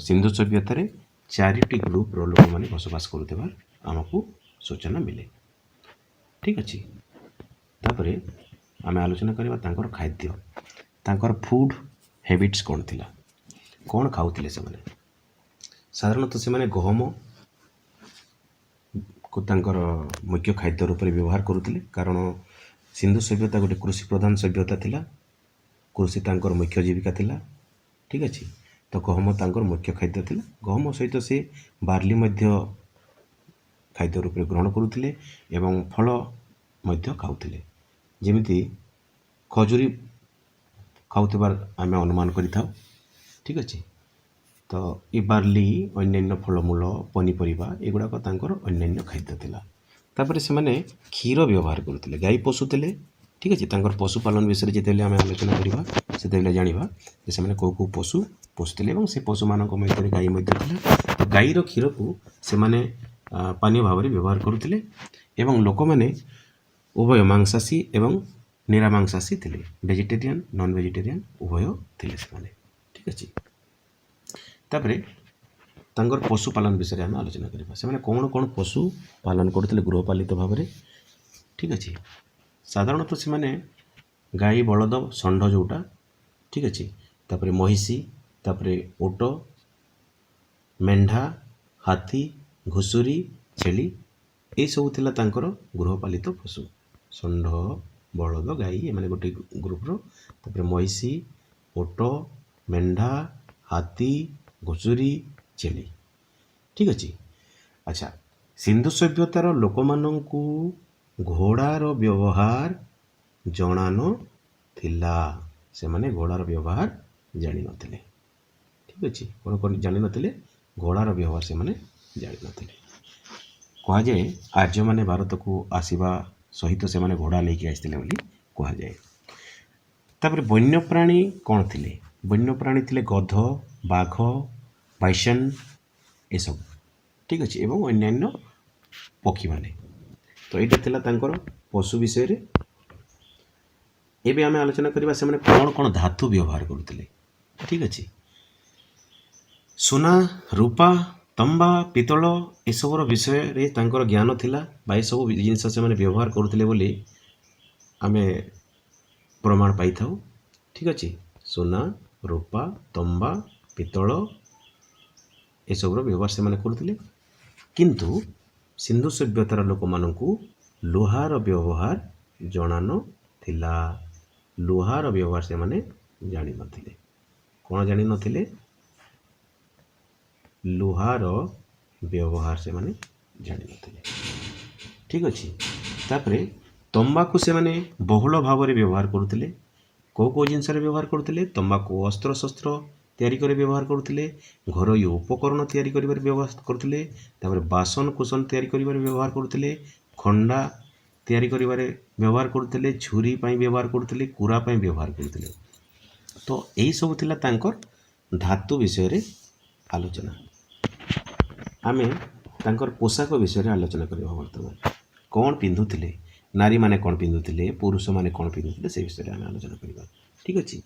Speaker 1: ସିନ୍ଧୁ ସଭ୍ୟତାରେ ଚାରିଟି ଗ୍ରୁପର ଲୋକମାନେ ବସବାସ କରୁଥିବା ଆମକୁ ସୂଚନା ମିଳେ। ଠିକ୍ ଅଛି। ତାପରେ ଆମେ ଆଲୋଚନା କରିବା ତାଙ୍କର ଖାଦ୍ୟ, ତାଙ୍କର ଫୁଡ଼୍ ହ୍ୟାବିଟ୍ସ କ'ଣ ଥିଲା, କ'ଣ ଖାଉଥିଲେ ସେମାନେ। ସାଧାରଣତଃ ସେମାନେ ଗହମକୁ ତାଙ୍କର ମୁଖ୍ୟ ଖାଦ୍ୟ ରୂପରେ ବ୍ୟବହାର କରୁଥିଲେ, କାରଣ ସିନ୍ଧୁ ସଭ୍ୟତା ଗୋଟେ କୃଷି ପ୍ରଧାନ ସଭ୍ୟତା ଥିଲା। କୃଷି ତାଙ୍କର ମୁଖ୍ୟ ଜୀବିକା ଥିଲା। ଠିକ୍ ଅଛି। ତ ଗହମ ତାଙ୍କର ମୁଖ୍ୟ ଖାଦ୍ୟ ଥିଲା। ଗହମ ସହିତ ସେ ବାର୍ଲି ମଧ୍ୟ ଖାଦ୍ୟ ରୂପରେ ଗ୍ରହଣ କରୁଥିଲେ ଏବଂ ଫଳ ମଧ୍ୟ ଖାଉଥିଲେ, ଯେମିତି ଖଜୁରୀ ଖାଉଥିବାର ଆମେ ଅନୁମାନ କରିଥାଉ। ଠିକ୍ ଅଛି। ତ ଏ ବାର୍ଲି, ଅନ୍ୟାନ୍ୟ ଫଳମୂଳ, ପନିପରିବା, ଏଗୁଡ଼ାକ ତାଙ୍କର ଅନ୍ୟାନ୍ୟ ଖାଦ୍ୟ ଥିଲା। ତାପରେ ସେମାନେ କ୍ଷୀର ବ୍ୟବହାର କରୁଥିଲେ, ଗାଈ ପୋଷୁଥିଲେ। ଠିକ୍ ଅଛି। ତାଙ୍କର ପଶୁପାଳନ ବିଷୟରେ ଯେତେବେଳେ ଆମେ ଆଲୋଚନା କରିବା, ସେତେବେଳେ ଜାଣିବା ଯେ ସେମାନେ କେଉଁ କେଉଁ ପଶୁ ପୋଷୁଥିଲେ ଏବଂ ସେ ପଶୁମାନଙ୍କ ମଧ୍ୟରେ ଗାଈ ମଧ୍ୟ ଥିଲା। ତ ଗାଈର କ୍ଷୀରକୁ ସେମାନେ ପାନୀୟ ଭାବରେ ବ୍ୟବହାର କରୁଥିଲେ ଏବଂ ଲୋକମାନେ ଉଭୟ ମାଂସାଶୀ ଏବଂ ନିରାମାଂସାଶୀ ଥିଲେ। ଭେଜିଟେରିଆନ୍, ନନ୍ ଭେଜିଟେରିଆନ୍ ଉଭୟ ଥିଲେ ସେମାନେ। ଠିକ୍ ଅଛି। ତାପରେ ତାଙ୍କର ପଶୁପାଳନ ବିଷୟରେ ଆମେ ଆଲୋଚନା କରିବା। ସେମାନେ କ'ଣ କ'ଣ ପଶୁ ପାଳନ କରୁଥିଲେ ଗୃହପାଳିତ ଭାବରେ? ଠିକ୍ ଅଛି। ସାଧାରଣତଃ ସେମାନେ ଗାଈ, ବଳଦ, ଷଣ୍ଢ ଯେଉଁଟା, ଠିକ୍ ଅଛି, ତାପରେ ମହିଷୀ, ତାପରେ ଓଟ, ମେଣ୍ଢା, ହାତୀ, ଘୁଷୁରୀ, ଛେଳି, ଏସବୁ ଥିଲା ତାଙ୍କର ଗୃହପାଳିତ ପଶୁ। ଷଣ୍ଢ, ବଳଦ, ଗାଈ ଏମାନେ ଗୋଟେ ଗ୍ରୁପର। ତାପରେ ମହିଷୀ, ଓଟ, ମେଣ୍ଢା, ହାତୀ, ଘୁଷୁରୀ, ଛେଳି। ଠିକ୍ ଅଛି। ଆଚ୍ଛା, ସିନ୍ଧୁ ସଭ୍ୟତାର ଲୋକମାନଙ୍କୁ ଘୋଡ଼ାର ବ୍ୟବହାର ଜଣା ନଥିଲା। ସେମାନେ ଘୋଡ଼ାର ବ୍ୟବହାର ଜାଣିନଥିଲେ। ଠିକ୍ ଅଛି। କ'ଣ କ'ଣ ଜାଣିନଥିଲେ? ଘୋଡ଼ାର ବ୍ୟବହାର ସେମାନେ ଜାଣିନଥିଲେ। କୁହାଯାଏ ଆର୍ଯ୍ୟମାନେ ଭାରତକୁ ଆସିବା ସହିତ ସେମାନେ ଘୋଡ଼ା ନେଇକି ଆସିଥିଲେ ବୋଲି କୁହାଯାଏ। ତାପରେ ବନ୍ୟପ୍ରାଣୀ କ'ଣ ଥିଲେ? ବନ୍ୟପ୍ରାଣୀ ଥିଲେ ଗଧ, ବାଘ, ବାଇସନ୍ ଏସବୁ। ଠିକ୍ ଅଛି। ଏବଂ ଅନ୍ୟାନ୍ୟ ପକ୍ଷୀମାନେ। ତ ଏଇଟା ଥିଲା ତାଙ୍କର ପଶୁ ବିଷୟରେ। ଏବେ ଆମେ ଆଲୋଚନା କରିବା ସେମାନେ କ'ଣ କ'ଣ ଧାତୁ ବ୍ୟବହାର କରୁଥିଲେ। ଠିକ୍ ଅଛି। ସୁନା, ରୂପା, ତମ୍ବା, ପିତ୍ତଳ ଏସବୁର ବିଷୟରେ ତାଙ୍କର ଜ୍ଞାନ ଥିଲା ବା ଏସବୁ ଜିନିଷ ସେମାନେ ବ୍ୟବହାର କରୁଥିଲେ ବୋଲି ଆମେ ପ୍ରମାଣ ପାଇଥାଉ। ଠିକ୍ ଅଛି। ସୁନା, ରୂପା, ତମ୍ବା, ପିତ୍ତଳ ଏସବୁର ବ୍ୟବହାର ସେମାନେ କରୁଥିଲେ। କିନ୍ତୁ ସିନ୍ଧୁ ସଭ୍ୟତାର ଲୋକମାନଙ୍କୁ ଲୁହାର ବ୍ୟବହାର ଜଣା ନଥିଲା। ଲୁହାର ବ୍ୟବହାର ସେମାନେ ଜାଣିନଥିଲେ। କ'ଣ ଜାଣିନଥିଲେ? ଲୁହାର ବ୍ୟବହାର ସେମାନେ ଜାଣିନଥିଲେ। ଠିକ୍ ଅଛି। ତାପରେ ତମ୍ବାକୁ ସେମାନେ ବହୁଳ ଭାବରେ ବ୍ୟବହାର କରୁଥିଲେ। କେଉଁ କେଉଁ ଜିନିଷରେ ବ୍ୟବହାର କରୁଥିଲେ? ତମ୍ବାକୁ ଅସ୍ତ୍ରଶସ୍ତ୍ର ତିଆରି କରି ବ୍ୟବହାର କରୁଥିଲେ, ଘରୋଇ ଉପକରଣ ତିଆରି କରିବାରେ ବ୍ୟବହାର କରୁଥିଲେ, ତାପରେ ବାସନ କୁସନ ତିଆରି କରିବାରେ ବ୍ୟବହାର କରୁଥିଲେ, ଖଣ୍ଡା ତିଆରି କରିବାରେ ବ୍ୟବହାର କରୁଥିଲେ, ଛୁରୀ ପାଇଁ ବ୍ୟବହାର କରୁଥିଲେ, କୁରା ପାଇଁ ବ୍ୟବହାର କରୁଥିଲେ। ତ ଏହିସବୁ ଥିଲା ତାଙ୍କର ଧାତୁ ବିଷୟରେ ଆଲୋଚନା। ଆମେ ତାଙ୍କର ପୋଷାକ ବିଷୟରେ ଆଲୋଚନା କରିବା ବର୍ତ୍ତମାନ। କ'ଣ ପିନ୍ଧୁଥିଲେ, ନାରୀମାନେ କ'ଣ ପିନ୍ଧୁଥିଲେ, ପୁରୁଷମାନେ କ'ଣ ପିନ୍ଧୁଥିଲେ, ସେ ବିଷୟରେ ଆମେ ଆଲୋଚନା କରିବା। ଠିକ୍ ଅଛି।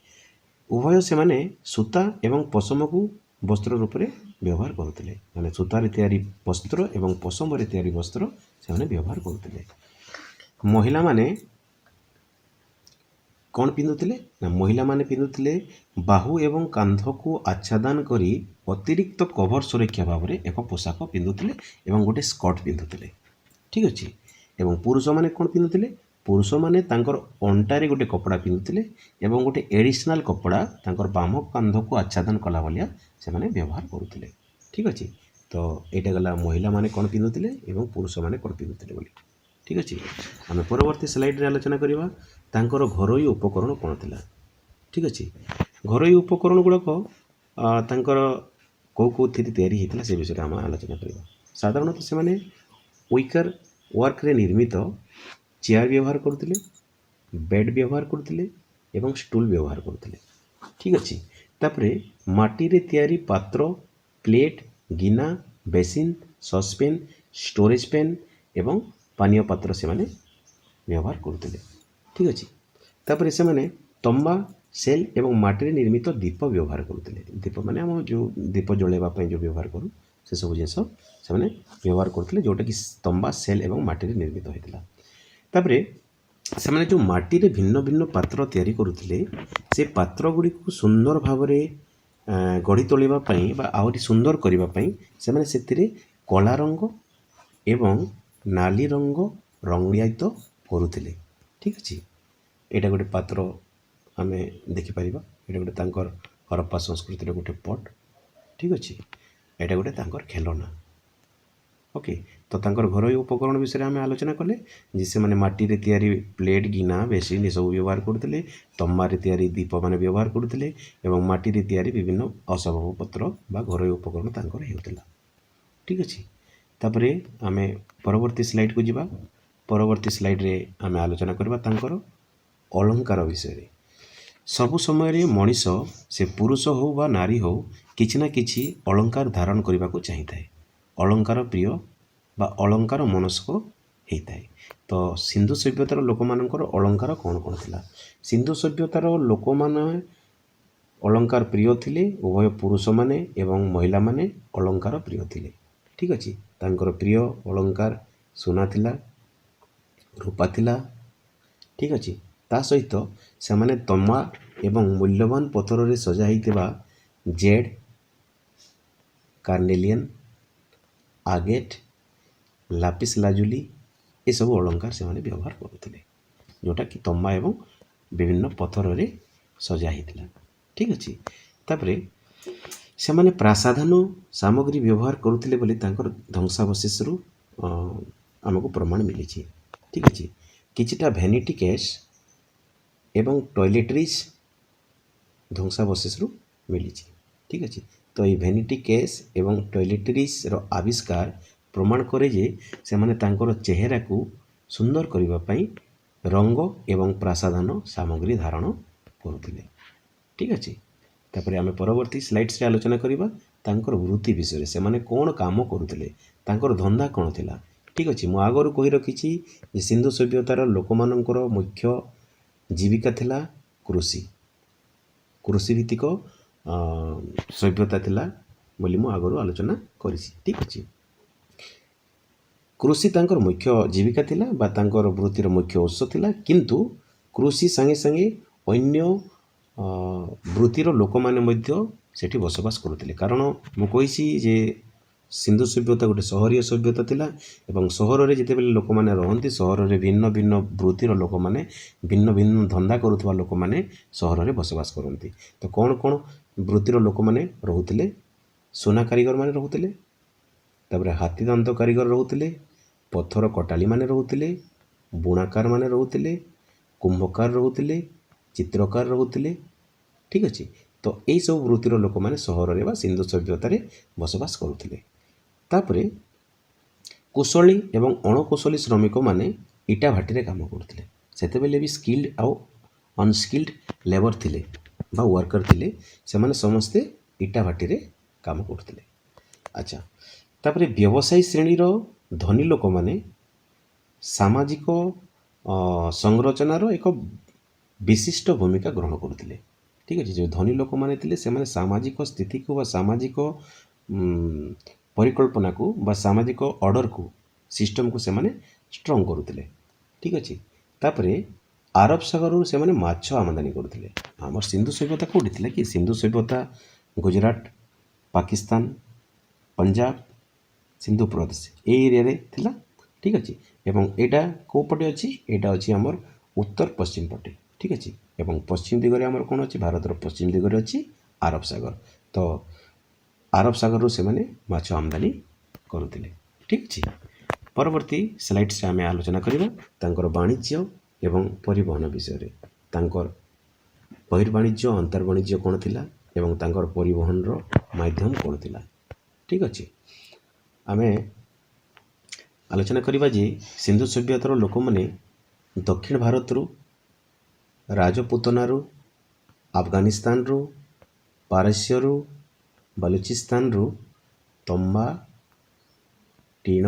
Speaker 1: ଉଭୟ ସେମାନେ ସୂତା ଏବଂ ପଶମକୁ ବସ୍ତ୍ର ରୂପରେ ବ୍ୟବହାର କରୁଥିଲେ। ମାନେ ସୂତାରେ ତିଆରି ବସ୍ତ୍ର ଏବଂ ପଶମରେ ତିଆରି ବସ୍ତ୍ର ସେମାନେ ବ୍ୟବହାର କରୁଥିଲେ। ମହିଳାମାନେ କ'ଣ ପିନ୍ଧୁଥିଲେ ନା, ମହିଳାମାନେ ପିନ୍ଧୁଥିଲେ ବାହୁ ଏବଂ କାନ୍ଧକୁ ଆଚ୍ଛାଦନ କରି ଅତିରିକ୍ତ କଭର ସୁରକ୍ଷା ଭାବରେ ଏକ ପୋଷାକ ପିନ୍ଧୁଥିଲେ ଏବଂ ଗୋଟେ ସ୍କର୍ଟ ପିନ୍ଧୁଥିଲେ। ଠିକ୍ ଅଛି। ଏବଂ ପୁରୁଷମାନେ କ'ଣ ପିନ୍ଧୁଥିଲେ? ପୁରୁଷମାନେ ତାଙ୍କର ଅଣ୍ଟାରେ ଗୋଟେ କପଡ଼ା ପିନ୍ଧୁଥିଲେ ଏବଂ ଗୋଟେ ଏଡ଼ିସନାଲ୍ କପଡ଼ା ତାଙ୍କର ବାମ କାନ୍ଧକୁ ଆଚ୍ଛାଦନ କଲା ଭଳିଆ ସେମାନେ ବ୍ୟବହାର କରୁଥିଲେ। ଠିକ୍ ଅଛି। ତ ଏଇଟା ଗଲା ମହିଳାମାନେ କ'ଣ ପିନ୍ଧୁଥିଲେ ଏବଂ ପୁରୁଷମାନେ କ'ଣ ପିନ୍ଧୁଥିଲେ ବୋଲି। ଠିକ୍ ଅଛି। ଆମେ ପରବର୍ତ୍ତୀ ସ୍ଲାଇଡ଼ରେ ଆଲୋଚନା କରିବା ତାଙ୍କର ଘରୋଇ ଉପକରଣ କ'ଣ ଥିଲା। ଠିକ୍ ଅଛି। ଘରୋଇ ଉପକରଣ ଗୁଡ଼ାକ ତାଙ୍କର କେଉଁ କେଉଁଥିରେ ତିଆରି ହେଇଥିଲା, ସେ ବିଷୟରେ ଆମେ ଆଲୋଚନା କରିବା। ସାଧାରଣତଃ ସେମାନେ ୱିକର ୱାର୍କରେ ନିର୍ମିତ ଚେୟାର ବ୍ୟବହାର କରୁଥିଲେ, ବେଡ଼୍ ବ୍ୟବହାର କରୁଥିଲେ ଏବଂ ଷ୍ଟୁଲ୍ ବ୍ୟବହାର କରୁଥିଲେ। ଠିକ୍ ଅଛି। ତାପରେ ମାଟିରେ ତିଆରି ପାତ୍ର, ପ୍ଲେଟ୍, ଗିନା, ବେସିନ୍, ସସ୍ପେନ୍, ଷ୍ଟୋରେଜ୍ ପେନ୍ ଏବଂ ପାନୀୟ ପାତ୍ର ସେମାନେ ବ୍ୟବହାର କରୁଥିଲେ। ଠିକ୍ ଅଛି। ତାପରେ ସେମାନେ ତମ୍ବା, ସେଲ୍ ଏବଂ ମାଟିରେ ନିର୍ମିତ ଦୀପ ବ୍ୟବହାର କରୁଥିଲେ। ଦୀପ ମାନେ ଆମ ଯେଉଁ ଦୀପ ଜଳାଇବା ପାଇଁ ଯେଉଁ ବ୍ୟବହାର କରୁ, ସେସବୁ ଜିନିଷ ସେମାନେ ବ୍ୟବହାର କରୁଥିଲେ, ଯେଉଁଟାକି ତମ୍ବା, ସେଲ୍ ଏବଂ ମାଟିରେ ନିର୍ମିତ ହୋଇଥିଲା। ତାପରେ ସେମାନେ ଯେଉଁ ମାଟିରେ ଭିନ୍ନ ଭିନ୍ନ ପାତ୍ର ତିଆରି କରୁଥିଲେ, ସେ ପାତ୍ର ଗୁଡ଼ିକୁ ସୁନ୍ଦର ଭାବରେ ଗଢ଼ି ତୋଳିବା ପାଇଁ ବା ଆହୁରି ସୁନ୍ଦର କରିବା ପାଇଁ ସେମାନେ ସେଥିରେ କଳା ରଙ୍ଗ ଏବଂ ନାଲି ରଙ୍ଗ ରଙ୍ଗାୟିତ କରୁଥିଲେ। ଠିକ୍ ଅଛି। ଏଇଟା ଗୋଟେ ପାତ୍ର ଆମେ ଦେଖିପାରିବା। ଏଇଟା ଗୋଟେ ତାଙ୍କର ହରପ୍ପା ସଂସ୍କୃତିର ଗୋଟେ ପଟ୍। ଠିକ୍ ଅଛି। ଏଇଟା ଗୋଟେ ତାଙ୍କର ଖେଳନା। ଓକେ। ତ ତାଙ୍କର ଘରୋଇ ଉପକରଣ ବିଷୟରେ ଆମେ ଆଲୋଚନା କଲେ ଯେ ସେମାନେ ମାଟିରେ ତିଆରି ପ୍ଲେଟ୍, ଗିନା, ବେସିନ୍ ଏସବୁ ବ୍ୟବହାର କରୁଥିଲେ, ତମ୍ବାରେ ତିଆରି ଦୀପମାନେ ବ୍ୟବହାର କରୁଥିଲେ ଏବଂ ମାଟିରେ ତିଆରି ବିଭିନ୍ନ ଆସବାବପତ୍ର ବା ଘରୋଇ ଉପକରଣ ତାଙ୍କର ହେଉଥିଲା। ଠିକ୍ ଅଛି। ତାପରେ ଆମେ ପରବର୍ତ୍ତୀ ସ୍ଲାଇଡ଼କୁ ଯିବା। ପରବର୍ତ୍ତୀ ସ୍ଲାଇଡ଼ରେ ଆମେ ଆଲୋଚନା କରିବା ତାଙ୍କର ଅଳଙ୍କାର ବିଷୟରେ। ସବୁ ସମୟରେ ମଣିଷ, ସେ ପୁରୁଷ ହେଉ ବା ନାରୀ ହେଉ, କିଛି ନା କିଛି ଅଳଙ୍କାର ଧାରଣ କରିବାକୁ ଚାହିଁଥାଏ। ଅଳଙ୍କାର ପ୍ରିୟ ବା ଅଳଙ୍କାର ମନସ୍କ ହେଇଥାଏ। ତ ସିନ୍ଧୁ ସଭ୍ୟତାର ଲୋକମାନଙ୍କର ଅଳଙ୍କାର କ'ଣ କ'ଣ ଥିଲା? ସିନ୍ଧୁ ସଭ୍ୟତାର ଲୋକମାନେ ଅଳଙ୍କାର ପ୍ରିୟ ଥିଲେ। ଉଭୟ ପୁରୁଷମାନେ ଏବଂ ମହିଳାମାନେ ଅଳଙ୍କାର ପ୍ରିୟ ଥିଲେ। ଠିକ୍ ଅଛି। ତାଙ୍କର ପ୍ରିୟ ଅଳଙ୍କାର ସୁନା ଥିଲା, ରୂପା ଥିଲା। ଠିକ୍ ଅଛି। ତା ସହିତ ସେମାନେ ତମ୍ବା ଏବଂ ମୂଲ୍ୟବାନ ପଥରରେ ସଜା ହେଇଥିବା ଜେଡ୍, କାର୍ନେଲିଆନ୍, ଆଗେଟ୍, ଲାପିସ୍ ଲାଜୁଲି ଏସବୁ ଅଳଙ୍କାର ସେମାନେ ବ୍ୟବହାର କରୁଥିଲେ, ଯେଉଁଟାକି ତମ୍ବା ଏବଂ ବିଭିନ୍ନ ପଥରରେ ସଜା ହେଇଥିଲା। ଠିକ୍ ଅଛି। ତାପରେ ସେମାନେ ପ୍ରାସାଧନ ସାମଗ୍ରୀ ବ୍ୟବହାର କରୁଥିଲେ ବୋଲି ତାଙ୍କର ଧ୍ୱଂସାବଶେଷରୁ ଆମକୁ ପ୍ରମାଣ ମିଳିଛି। ଠିକ୍ ଅଛି। କିଛିଟା ଭ୍ୟାନିଟି କେସ୍ ଏବଂ ଟଏଲେଟ୍ରିଜ୍ ଧ୍ୱଂସାବଶେଷରୁ ମିଳିଛି। ଠିକ୍ ଅଛି। ତ ଏଇ ଭ୍ୟାନିଟି କେସ୍ ଏବଂ ଟଏଲେଟ୍ରିଜ୍ର ଆବିଷ୍କାର ପ୍ରମାଣ କରେ ଯେ ସେମାନେ ତାଙ୍କର ଚେହେରାକୁ ସୁନ୍ଦର କରିବା ପାଇଁ ରଙ୍ଗ ଏବଂ ପ୍ରାସାଧନ ସାମଗ୍ରୀ ଧାରଣ କରୁଥିଲେ। ଠିକ୍ ଅଛି। ତାପରେ ଆମେ ପରବର୍ତ୍ତୀ ସ୍ଲାଇଡ୍ସରେ ଆଲୋଚନା କରିବା ତାଙ୍କର ବୃତ୍ତି ବିଷୟରେ। ସେମାନେ କ'ଣ କାମ କରୁଥିଲେ, ତାଙ୍କର ଧନ୍ଦା କ'ଣ ଥିଲା? ଠିକ୍ ଅଛି। ମୁଁ ଆଗରୁ କହି ରଖିଛି ଯେ ସିନ୍ଧୁ ସଭ୍ୟତାର ଲୋକମାନଙ୍କର ମୁଖ୍ୟ ଜୀବିକା ଥିଲା କୃଷି। କୃଷିଭିତ୍ତିକ ସଭ୍ୟତା ଥିଲା ବୋଲି ମୁଁ ଆଗରୁ ଆଲୋଚନା କରିଛି। ଠିକ୍ ଅଛି। କୃଷି ତାଙ୍କର ମୁଖ୍ୟ ଜୀବିକା ଥିଲା ବା ତାଙ୍କର ବୃତ୍ତିର ମୁଖ୍ୟ ଉତ୍ସ ଥିଲା। କିନ୍ତୁ କୃଷି ସାଙ୍ଗେ ସାଙ୍ଗେ ଅନ୍ୟ ବୃତ୍ତିର ଲୋକମାନେ ମଧ୍ୟ ସେଠି ବସବାସ କରୁଥିଲେ। କାରଣ ମୁଁ କହିଛି ଯେ ସିନ୍ଧୁ ସଭ୍ୟତା ଗୋଟେ ସହରୀୟ ସଭ୍ୟତା ଥିଲା ଏବଂ ସହରରେ ଯେତେବେଳେ ଲୋକମାନେ ରହନ୍ତି, ସହରରେ ଭିନ୍ନ ଭିନ୍ନ ବୃତ୍ତିର ଲୋକମାନେ, ଭିନ୍ନ ଭିନ୍ନ ଧନ୍ଦା କରୁଥିବା ଲୋକମାନେ ସହରରେ ବସବାସ କରନ୍ତି। ତ କ'ଣ କ'ଣ ବୃତ୍ତିର ଲୋକମାନେ ରହୁଥିଲେ? ସୁନା କାରିଗରମାନେ ରହୁଥିଲେ, ତାପରେ ହାତୀ ଦାନ୍ତ କାରିଗର ରହୁଥିଲେ, ପଥର କଟାଳିମାନେ ରହୁଥିଲେ, ବୁଣାକାରମାନେ ରହୁଥିଲେ, କୁମ୍ଭକାର ରହୁଥିଲେ। ଚିତ୍ରକାର ରହୁଥିଲେ। ଠିକ୍ ଅଛି। ତ ଏଇସବୁ ବୃତ୍ତିର ଲୋକମାନେ ସହରରେ ବା ସିନ୍ଧୁ ସଭ୍ୟତାରେ ବସବାସ କରୁଥିଲେ। ତାପରେ କୁଶଳୀ ଏବଂ ଅଣକୁଶଳୀ ଶ୍ରମିକମାନେ ଇଟା ଭାଟିରେ କାମ କରୁଥିଲେ। ସେତେବେଳେ ବି ସ୍କିଲ୍ଡ ଆଉ ଅନସ୍କିଲ୍ଡ ଲେବର ଥିଲେ ବା ୱାର୍କର ଥିଲେ। ସେମାନେ ସମସ୍ତେ ଇଟା ଭାଟିରେ କାମ କରୁଥିଲେ। ଆଚ୍ଛା, ତାପରେ ବ୍ୟବସାୟୀ ଶ୍ରେଣୀର ଧନୀ ଲୋକମାନେ ସାମାଜିକ ସଂରଚନାର ଏକ ବିଶିଷ୍ଟ ଭୂମିକା ଗ୍ରହଣ କରୁଥିଲେ। ଠିକ୍ ଅଛି। ଯେଉଁ ଧନୀ ଲୋକମାନେ ଥିଲେ, ସେମାନେ ସାମାଜିକ ସ୍ଥିତିକୁ ବା ସାମାଜିକ ପରିକଳ୍ପନାକୁ ବା ସାମାଜିକ ଅର୍ଡ଼ରକୁ, ସିଷ୍ଟମକୁ ସେମାନେ ଷ୍ଟ୍ରଙ୍ଗ କରୁଥିଲେ। ଠିକ୍ ଅଛି। ତାପରେ ଆରବ ସାଗରରୁ ସେମାନେ ମାଛ ଆମଦାନୀ କରୁଥିଲେ। ଆମର ସିନ୍ଧୁ ସଭ୍ୟତା କେଉଁଠି ଥିଲା କି? ସିନ୍ଧୁ ସଭ୍ୟତା ଗୁଜୁରାଟ, ପାକିସ୍ତାନ, ପଞ୍ଜାବ, ସିନ୍ଧୁ ପ୍ରଦେଶ ଏଇ ଏରିଆରେ ଥିଲା। ଠିକ୍ ଅଛି। ଏବଂ ଏଇଟା କେଉଁ ପଟେ ଅଛି? ଏଇଟା ଅଛି ଆମର ଉତ୍ତର ପଶ୍ଚିମ ପଟେ। ଠିକ୍ ଅଛି। ଏବଂ ପଶ୍ଚିମ ଦିଗରେ ଆମର କ'ଣ ଅଛି? ଭାରତର ପଶ୍ଚିମ ଦିଗରେ ଅଛି ଆରବ ସାଗର। ତ ଆରବ ସାଗରରୁ ସେମାନେ ମାଛ ଆମଦାନୀ କରୁଥିଲେ। ଠିକ୍ ଅଛି। ପରବର୍ତ୍ତୀ ସ୍ଲାଇଡ୍ସରେ ଆମେ ଆଲୋଚନା କରିବା ତାଙ୍କର ବାଣିଜ୍ୟ ଏବଂ ପରିବହନ ବିଷୟରେ। ତାଙ୍କର ବହିର୍ବାଣିଜ୍ୟ, ଅନ୍ତର୍ବାଣିଜ୍ୟ କ'ଣ ଥିଲା ଏବଂ ତାଙ୍କର ପରିବହନର ମାଧ୍ୟମ କ'ଣ ଥିଲା? ଠିକ୍ ଅଛି। ଆମେ ଆଲୋଚନା କରିବା ଯେ ସିନ୍ଧୁ ସଭ୍ୟତାର ଲୋକମାନେ ଦକ୍ଷିଣ ଭାରତରୁ, ରାଜପୁତନାରୁ, ଆଫଗାନିସ୍ତାନରୁ, ପାରସ୍ୟରୁ, ବାଲୁଚିସ୍ତାନରୁ ତମ୍ବା, ଟିଣ,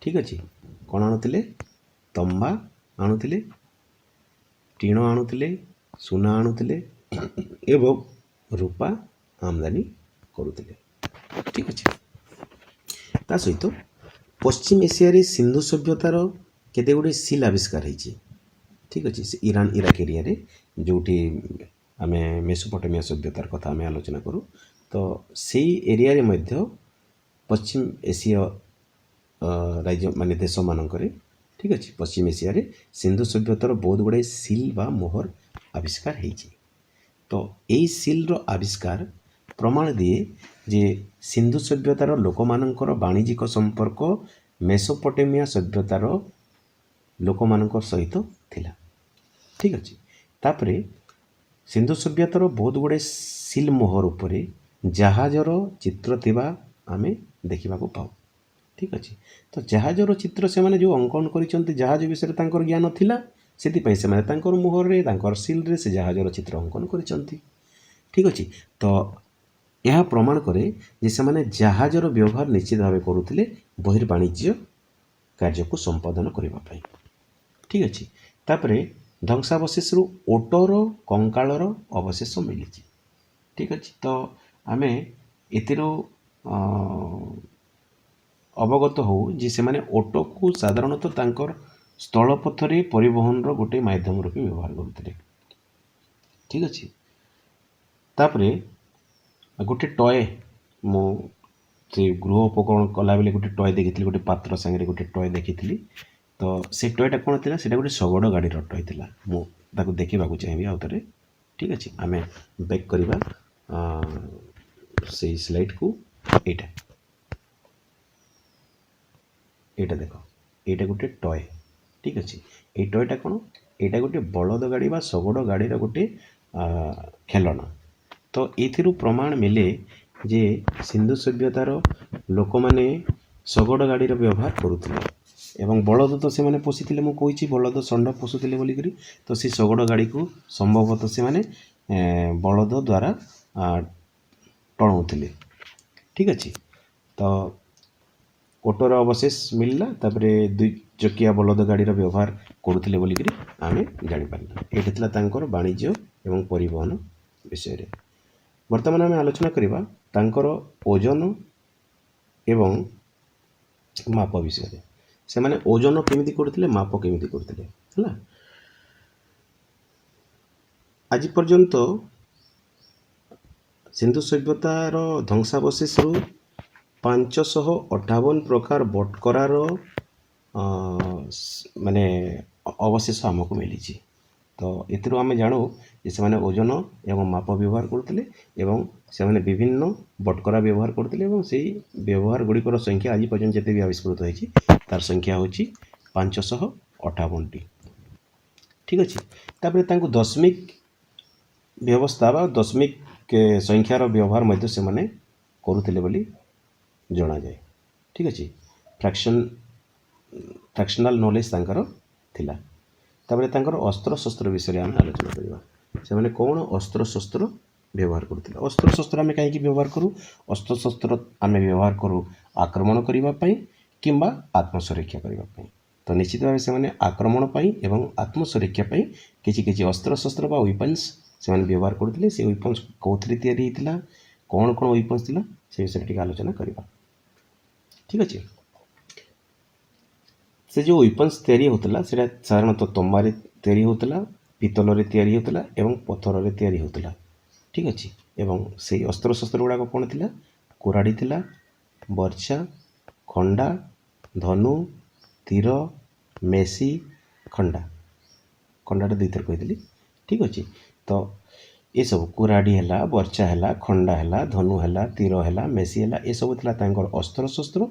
Speaker 1: ଠିକ୍ ଅଛି, କ'ଣ ଆଣୁଥିଲେ? ତମ୍ବା ଆଣୁଥିଲେ, ଟିଣ ଆଣୁଥିଲେ, ସୁନା ଆଣୁଥିଲେ ଏବଂ ରୂପା ଆମଦାନୀ କରୁଥିଲେ। ଠିକ୍ ଅଛି। ତା ସହିତ ପଶ୍ଚିମ ଏସିଆରେ ସିନ୍ଧୁ ସଭ୍ୟତାର କେତେ ଗୁଡ଼ିଏ ସିଲ୍ ଆବିଷ୍କାର ହେଇଛି। ଠିକ୍ ଅଛି। ସେ ଇରାନ, ଇରାକ ଏରିଆରେ, ଯେଉଁଠି ଆମେ ମେସୋପଟେମିଆ ସଭ୍ୟତାର କଥା ଆମେ ଆଲୋଚନା କରୁ, ତ ସେଇ ଏରିଆରେ ମଧ୍ୟ, ପଶ୍ଚିମ ଏସୀୟ ରାଜ୍ୟ ମାନେ ଦେଶମାନଙ୍କରେ, ଠିକ୍ ଅଛି, ପଶ୍ଚିମ ଏସିଆରେ ସିନ୍ଧୁ ସଭ୍ୟତାର ବହୁତ ଗୁଡ଼ିଏ ସିଲ୍ ବା ମୋହର ଆବିଷ୍କାର ହେଇଛି। ତ ଏଇ ସିଲ୍ର ଆବିଷ୍କାର ପ୍ରମାଣ ଦିଏ ଯେ ସିନ୍ଧୁ ସଭ୍ୟତାର ଲୋକମାନଙ୍କର ବାଣିଜ୍ୟିକ ସମ୍ପର୍କ ମେସୋପଟେମିଆ ସଭ୍ୟତାର ଲୋକମାନଙ୍କ ସହିତ ଥିଲା। ଠିକ୍ ଅଛି। ତାପରେ ସିନ୍ଧୁ ସଭ୍ୟତାର ବହୁତ ଗୁଡ଼ିଏ ସିଲ୍ ମୋହର ଉପରେ ଜାହାଜର ଚିତ୍ର ଥିବା ଆମେ ଦେଖିବାକୁ ପାଉ। ଠିକ୍ ଅଛି। ତ ଜାହାଜର ଚିତ୍ର ସେମାନେ ଯେଉଁ ଅଙ୍କନ କରିଛନ୍ତି, ଜାହାଜ ବିଷୟରେ ତାଙ୍କର ଜ୍ଞାନ ଥିଲା। ସେଥିପାଇଁ ସେମାନେ ତାଙ୍କର ମୋହରରେ, ତାଙ୍କର ସିଲ୍ରେ ସେ ଜାହାଜର ଚିତ୍ର ଅଙ୍କନ କରିଛନ୍ତି। ଠିକ୍ ଅଛି। ତ ଏହା ପ୍ରମାଣ କରେ ଯେ ସେମାନେ ଜାହାଜର ବ୍ୟବହାର ନିଶ୍ଚିତ ଭାବେ କରୁଥିଲେ ବହିର୍ବାଣିଜ୍ୟ କାର୍ଯ୍ୟକୁ ସମ୍ପାଦନ କରିବା ପାଇଁ। ଠିକ୍ ଅଛି। ତାପରେ ଧ୍ୱଂସାବଶେଷରୁ ଓଟର କଙ୍କାଳର ଅବଶେଷ ମିଳିଛି। ଠିକ୍ ଅଛି। ତ ଆମେ ଏଥିରୁ ଅବଗତ ହଉ ଯେ ସେମାନେ ଓଟକୁ ସାଧାରଣତଃ ତାଙ୍କର ସ୍ଥଳପଥରେ ପରିବହନର ଗୋଟେ ମାଧ୍ୟମ ରୂପେ ବ୍ୟବହାର କରୁଥିଲେ। ଠିକ୍ ଅଛି। ତାପରେ ଗୋଟେ ଟୟ, ମୁଁ ସେ ଗୃହ ଉପକରଣ କଲାବେଳେ ଗୋଟେ ଟୟ ଦେଖିଥିଲି। ଗୋଟେ ପାତ୍ର ସାଙ୍ଗରେ ଗୋଟେ ଟୟ ଦେଖିଥିଲି। ତ ସେ ଟୟଟା କ'ଣ ଥିଲା? ସେଇଟା ଗୋଟେ ଶଗଡ଼ ଗାଡ଼ିର ଟୟ ଥିଲା। ମୁଁ ତାକୁ ଦେଖିବାକୁ ଚାହିଁବି ଆଉ ଥରେ। ଠିକ୍ ଅଛି। ଆମେ ବ୍ୟାକ୍ କରିବା ସେଇ ସ୍ଲାଇଡ଼କୁ। ଏଇଟା ଦେଖ, ଏଇଟା ଗୋଟେ ଟୟ। ଠିକ୍ ଅଛି। ଏଇ ଟୟଟା କ'ଣ? ଏଇଟା ଗୋଟେ ବଳଦ ଗାଡ଼ି ବା ଶଗଡ଼ ଗାଡ଼ିର ଗୋଟେ ଖେଳଣା। ତ ଏଇଥିରୁ ପ୍ରମାଣ ମିଳେ ଯେ ସିନ୍ଧୁ ସଭ୍ୟତାର ଲୋକମାନେ ଶଗଡ଼ ଗାଡ଼ିର ବ୍ୟବହାର କରୁଥିଲେ ଏବଂ ବଳଦ ତ ସେମାନେ ପୋଷିଥିଲେ। ମୁଁ କହିଛି ବଳଦ, ଷଣ୍ଢ ପୋଷୁଥିଲେ ବୋଲିକରି। ତ ସେ ଶଗଡ଼ ଗାଡ଼ିକୁ ସମ୍ଭବତଃ ସେମାନେ ବଳଦ ଦ୍ୱାରା ଟଣାଉଥିଲେ। ଠିକ୍ ଅଛି। ତ ଓଟର ଅବଶେଷ ମିଳିଲା। ତାପରେ ଦୁଇ ଚକିଆ ବଳଦ ଗାଡ଼ିର ବ୍ୟବହାର କରୁଥିଲେ ବୋଲିକରି ଆମେ ଜାଣିପାରିଲା। ଏଇଟା ଥିଲା ତାଙ୍କର ବାଣିଜ୍ୟ ଏବଂ ପରିବହନ ବିଷୟରେ। ବର୍ତ୍ତମାନ ଆମେ ଆଲୋଚନା କରିବା ତାଙ୍କର ଓଜନ ଏବଂ ମାପ ବିଷୟରେ। ସେମାନେ ଓଜନ କେମିତି କରୁଥିଲେ, ମାପ କେମିତି କରୁଥିଲେ? ହେଲା, ଆଜି ପର୍ଯ୍ୟନ୍ତ ସିନ୍ଧୁ ସଭ୍ୟତାର ଧ୍ୱଂସାବଶେଷରୁ 558 ପ୍ରକାର ବଟକରାର ମାନେ ଅବଶେଷ ଆମକୁ ମିଳିଛି। ତ ଏଥିରୁ ଆମେ ଜାଣୁ ଯେ ସେମାନେ ଓଜନ ଏବଂ ମାପ ବ୍ୟବହାର କରୁଥିଲେ ଏବଂ ସେମାନେ ବିଭିନ୍ନ ବଟକରା ବ୍ୟବହାର କରୁଥିଲେ ଏବଂ ସେଇ ବ୍ୟବହାର ଗୁଡ଼ିକର ସଂଖ୍ୟା, ଆଜି ପର୍ଯ୍ୟନ୍ତ ଯେତେ ବି ଆବିଷ୍କୃତ ହେଇଛି, ତାର ସଂଖ୍ୟା ହେଉଛି 558ଟି। ଠିକ୍ ଅଛି। ତାପରେ ତାଙ୍କୁ ଦଶମିକ ବ୍ୟବସ୍ଥା ବା ଦଶମିକ ସଂଖ୍ୟାର ବ୍ୟବହାର ମଧ୍ୟ ସେମାନେ କରୁଥିଲେ ବୋଲି ଜଣାଯାଏ। ଠିକ୍ ଅଛି। ଫ୍ରାକ୍ସନାଲ୍ ନଲେଜ୍ ତାଙ୍କର ଥିଲା। ତାପରେ ତାଙ୍କର ଅସ୍ତ୍ରଶସ୍ତ୍ର ବିଷୟରେ ଆମେ ଆଲୋଚନା କରିବା। ସେମାନେ କ'ଣ ଅସ୍ତ୍ରଶସ୍ତ୍ର ବ୍ୟବହାର କରୁଥିଲେ? ଅସ୍ତ୍ରଶସ୍ତ୍ର ଆମେ କାହିଁକି ବ୍ୟବହାର କରୁ? ଅସ୍ତ୍ରଶସ୍ତ୍ର ଆମେ ବ୍ୟବହାର କରୁ ଆକ୍ରମଣ କରିବା ପାଇଁ କିମ୍ବା ଆତ୍ମସୁରକ୍ଷା କରିବା ପାଇଁ। ତ ନିଶ୍ଚିତ ଭାବେ ସେମାନେ ଆକ୍ରମଣ ପାଇଁ ଏବଂ ଆତ୍ମସୁରକ୍ଷା ପାଇଁ କିଛି କିଛି ଅସ୍ତ୍ରଶସ୍ତ୍ର ବା ୱିପନ୍ସ ସେମାନେ ବ୍ୟବହାର କରୁଥିଲେ। ସେ ୱିପନ୍ସ କେଉଁଥିରେ ତିଆରି ହେଇଥିଲା, କ'ଣ କ'ଣ ୱିପନ୍ସ ଥିଲା, ସେ ବିଷୟରେ ଟିକେ ଆଲୋଚନା କରିବା। ଠିକ୍ ଅଛି। ସେ ଯେଉଁ ୱିପନ୍ସ ତିଆରି ହେଉଥିଲା, ସେଇଟା ସାଧାରଣତଃ ତମ୍ବାରେ ତିଆରି ହେଉଥିଲା, ପିତ୍ତଳରେ ତିଆରି ହେଉଥିଲା ଏବଂ ପଥରରେ ତିଆରି ହେଉଥିଲା। ଠିକ୍ ଅଛି। ଏବଂ ସେଇ ଅସ୍ତ୍ରଶସ୍ତ୍ର ଗୁଡ଼ାକ କ'ଣ ଥିଲା? କୁରାଢ଼ୀ ଥିଲା, ବର୍ଚ୍ଛା, ଖଣ୍ଡା, ଧନୁ, ତୀର, ମେସି, ଖଣ୍ଡା। ଖଣ୍ଡାଟା ଦୁଇଥର କହିଥିଲି। ଠିକ୍ ଅଛି। ତ ଏସବୁ କୁରାଢ଼ୀ ହେଲା, ବର୍ଚ୍ଛା ହେଲା, ଖଣ୍ଡା ହେଲା, ଧନୁ ହେଲା, ତୀର ହେଲା, ମେସି ହେଲା, ଏସବୁ ଥିଲା ତାଙ୍କର ଅସ୍ତ୍ରଶସ୍ତ୍ର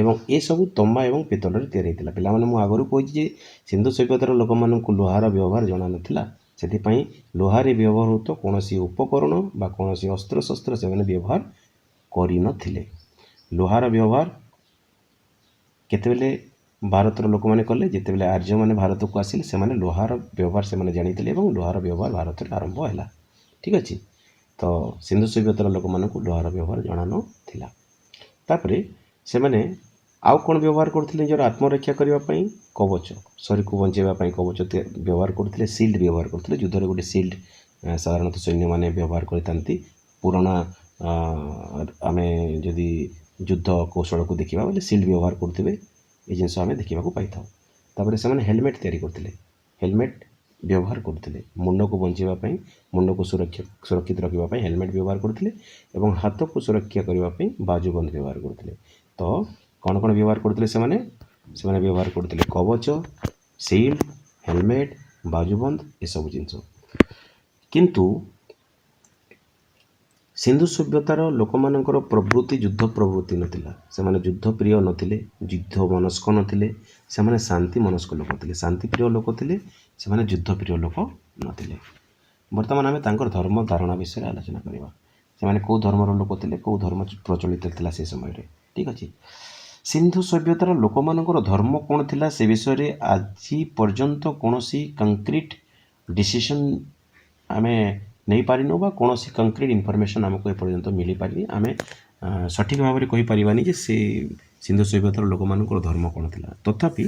Speaker 1: ଏବଂ ଏସବୁ ତମ୍ବା ଏବଂ ପିତ୍ତଳରେ ତିଆରି ହେଇଥିଲା। ପିଲାମାନେ, ମୁଁ ଆଗରୁ କହିଛି ଯେ ସିନ୍ଧୁ ସଭ୍ୟତାର ଲୋକମାନଙ୍କୁ ଲୁହାର ବ୍ୟବହାର ଜଣା ନଥିଲା। ସେଥିପାଇଁ ଲୁହାରେ ବ୍ୟବହୃତ କୌଣସି ଉପକରଣ ବା କୌଣସି ଅସ୍ତ୍ରଶସ୍ତ୍ର ସେମାନେ ବ୍ୟବହାର କରିନଥିଲେ। ଲୁହାର ବ୍ୟବହାର କେତେବେଳେ ଭାରତର ଲୋକମାନେ କଲେ? ଯେତେବେଳେ ଆର୍ଯ୍ୟମାନେ ଭାରତକୁ ଆସିଲେ, ସେମାନେ ଲୁହାର ବ୍ୟବହାର ସେମାନେ ଜାଣିଥିଲେ ଏବଂ ଲୁହାର ବ୍ୟବହାର ଭାରତରେ ଆରମ୍ଭ ହେଲା। ଠିକ୍ ଅଛି। ତ ସିନ୍ଧୁ ସଭ୍ୟତାର ଲୋକମାନଙ୍କୁ ଲୁହାର ବ୍ୟବହାର ଜଣା ନଥିଲା। ତାପରେ ସେମାନେ ଆଉ କ'ଣ ବ୍ୟବହାର କରୁଥିଲେ ନିଜର ଆତ୍ମରକ୍ଷା କରିବା ପାଇଁ? କବଚ। ଶରୀରକୁ ବଞ୍ଚାଇବା ପାଇଁ କବଚ ବ୍ୟବହାର କରୁଥିଲେ, ସିଲ୍ଡ ବ୍ୟବହାର କରୁଥିଲେ। ଯୁଦ୍ଧରେ ଗୋଟେ ସିଲ୍ଡ ସାଧାରଣତଃ ସୈନ୍ୟମାନେ ବ୍ୟବହାର କରିଥାନ୍ତି। ପୁରୁଣା ଆମେ ଯଦି ଯୁଦ୍ଧ କୌଶଳକୁ ଦେଖିବା ବୋଲେ ସିଲ୍ଡ ବ୍ୟବହାର କରୁଥିବେ, ଏ ଜିନିଷ ଆମେ ଦେଖିବାକୁ ପାଇଥାଉ। ତାପରେ ସେମାନେ ହେଲମେଟ୍ ତିଆରି କରୁଥିଲେ, ହେଲମେଟ୍ ବ୍ୟବହାର କରୁଥିଲେ। ମୁଣ୍ଡକୁ ବଞ୍ଚାଇବା ପାଇଁ, ମୁଣ୍ଡକୁ ସୁରକ୍ଷିତ ରଖିବା ପାଇଁ ହେଲମେଟ୍ ବ୍ୟବହାର କରୁଥିଲେ ଏବଂ ହାତକୁ ସୁରକ୍ଷା କରିବା ପାଇଁ ବାଜୁବନ୍ଦ ବ୍ୟବହାର କରୁଥିଲେ। ତ କ'ଣ କ'ଣ ବ୍ୟବହାର କରୁଥିଲେ ସେମାନେ? ସେମାନେ ବ୍ୟବହାର କରୁଥିଲେ କବଚ, ସିଲ୍ଡ, ହେଲମେଟ୍, ବାଜୁବନ୍ଦ, ଏସବୁ ଜିନିଷ। କିନ୍ତୁ ସିନ୍ଧୁ ସଭ୍ୟତାର ଲୋକମାନଙ୍କର ପ୍ରବୃତ୍ତି ଯୁଦ୍ଧ ପ୍ରବୃତ୍ତି ନଥିଲା। ସେମାନେ ଯୁଦ୍ଧ ପ୍ରିୟ ନଥିଲେ, ଯୁଦ୍ଧ ମନସ୍କ ନଥିଲେ। ସେମାନେ ଶାନ୍ତି ମନସ୍କ ଲୋକ ଥିଲେ, ଶାନ୍ତିପ୍ରିୟ ଲୋକ ଥିଲେ। ସେମାନେ ଯୁଦ୍ଧ ପ୍ରିୟ ଲୋକ ନଥିଲେ। ବର୍ତ୍ତମାନ ଆମେ ତାଙ୍କର ଧର୍ମ ଧାରଣା ବିଷୟରେ ଆଲୋଚନା କରିବା। ସେମାନେ କେଉଁ ଧର୍ମର ଲୋକ ଥିଲେ, କେଉଁ ଧର୍ମ ପ୍ରଚଳିତ ଥିଲା ସେ ସମୟରେ? ଠିକ୍ ଅଛି। ସିନ୍ଧୁ ସଭ୍ୟତାର ଲୋକମାନଙ୍କର ଧର୍ମ କ'ଣ ଥିଲା, ସେ ବିଷୟରେ ଆଜି ପର୍ଯ୍ୟନ୍ତ କୌଣସି କଂକ୍ରିଟ୍ ଡିସିସନ୍ ଆମେ ନେଇପାରିନୁ ବା କୌଣସି କଂକ୍ରିଟ୍ ଇନଫର୍ମେସନ୍ ଆମକୁ ଏପର୍ଯ୍ୟନ୍ତ ମିଳିପାରିନି। ଆମେ ସଠିକ୍ ଭାବରେ କହିପାରିବାନି ଯେ ସେ ସିନ୍ଧୁ ସଭ୍ୟତାର ଲୋକମାନଙ୍କର ଧର୍ମ କ'ଣ ଥିଲା। ତଥାପି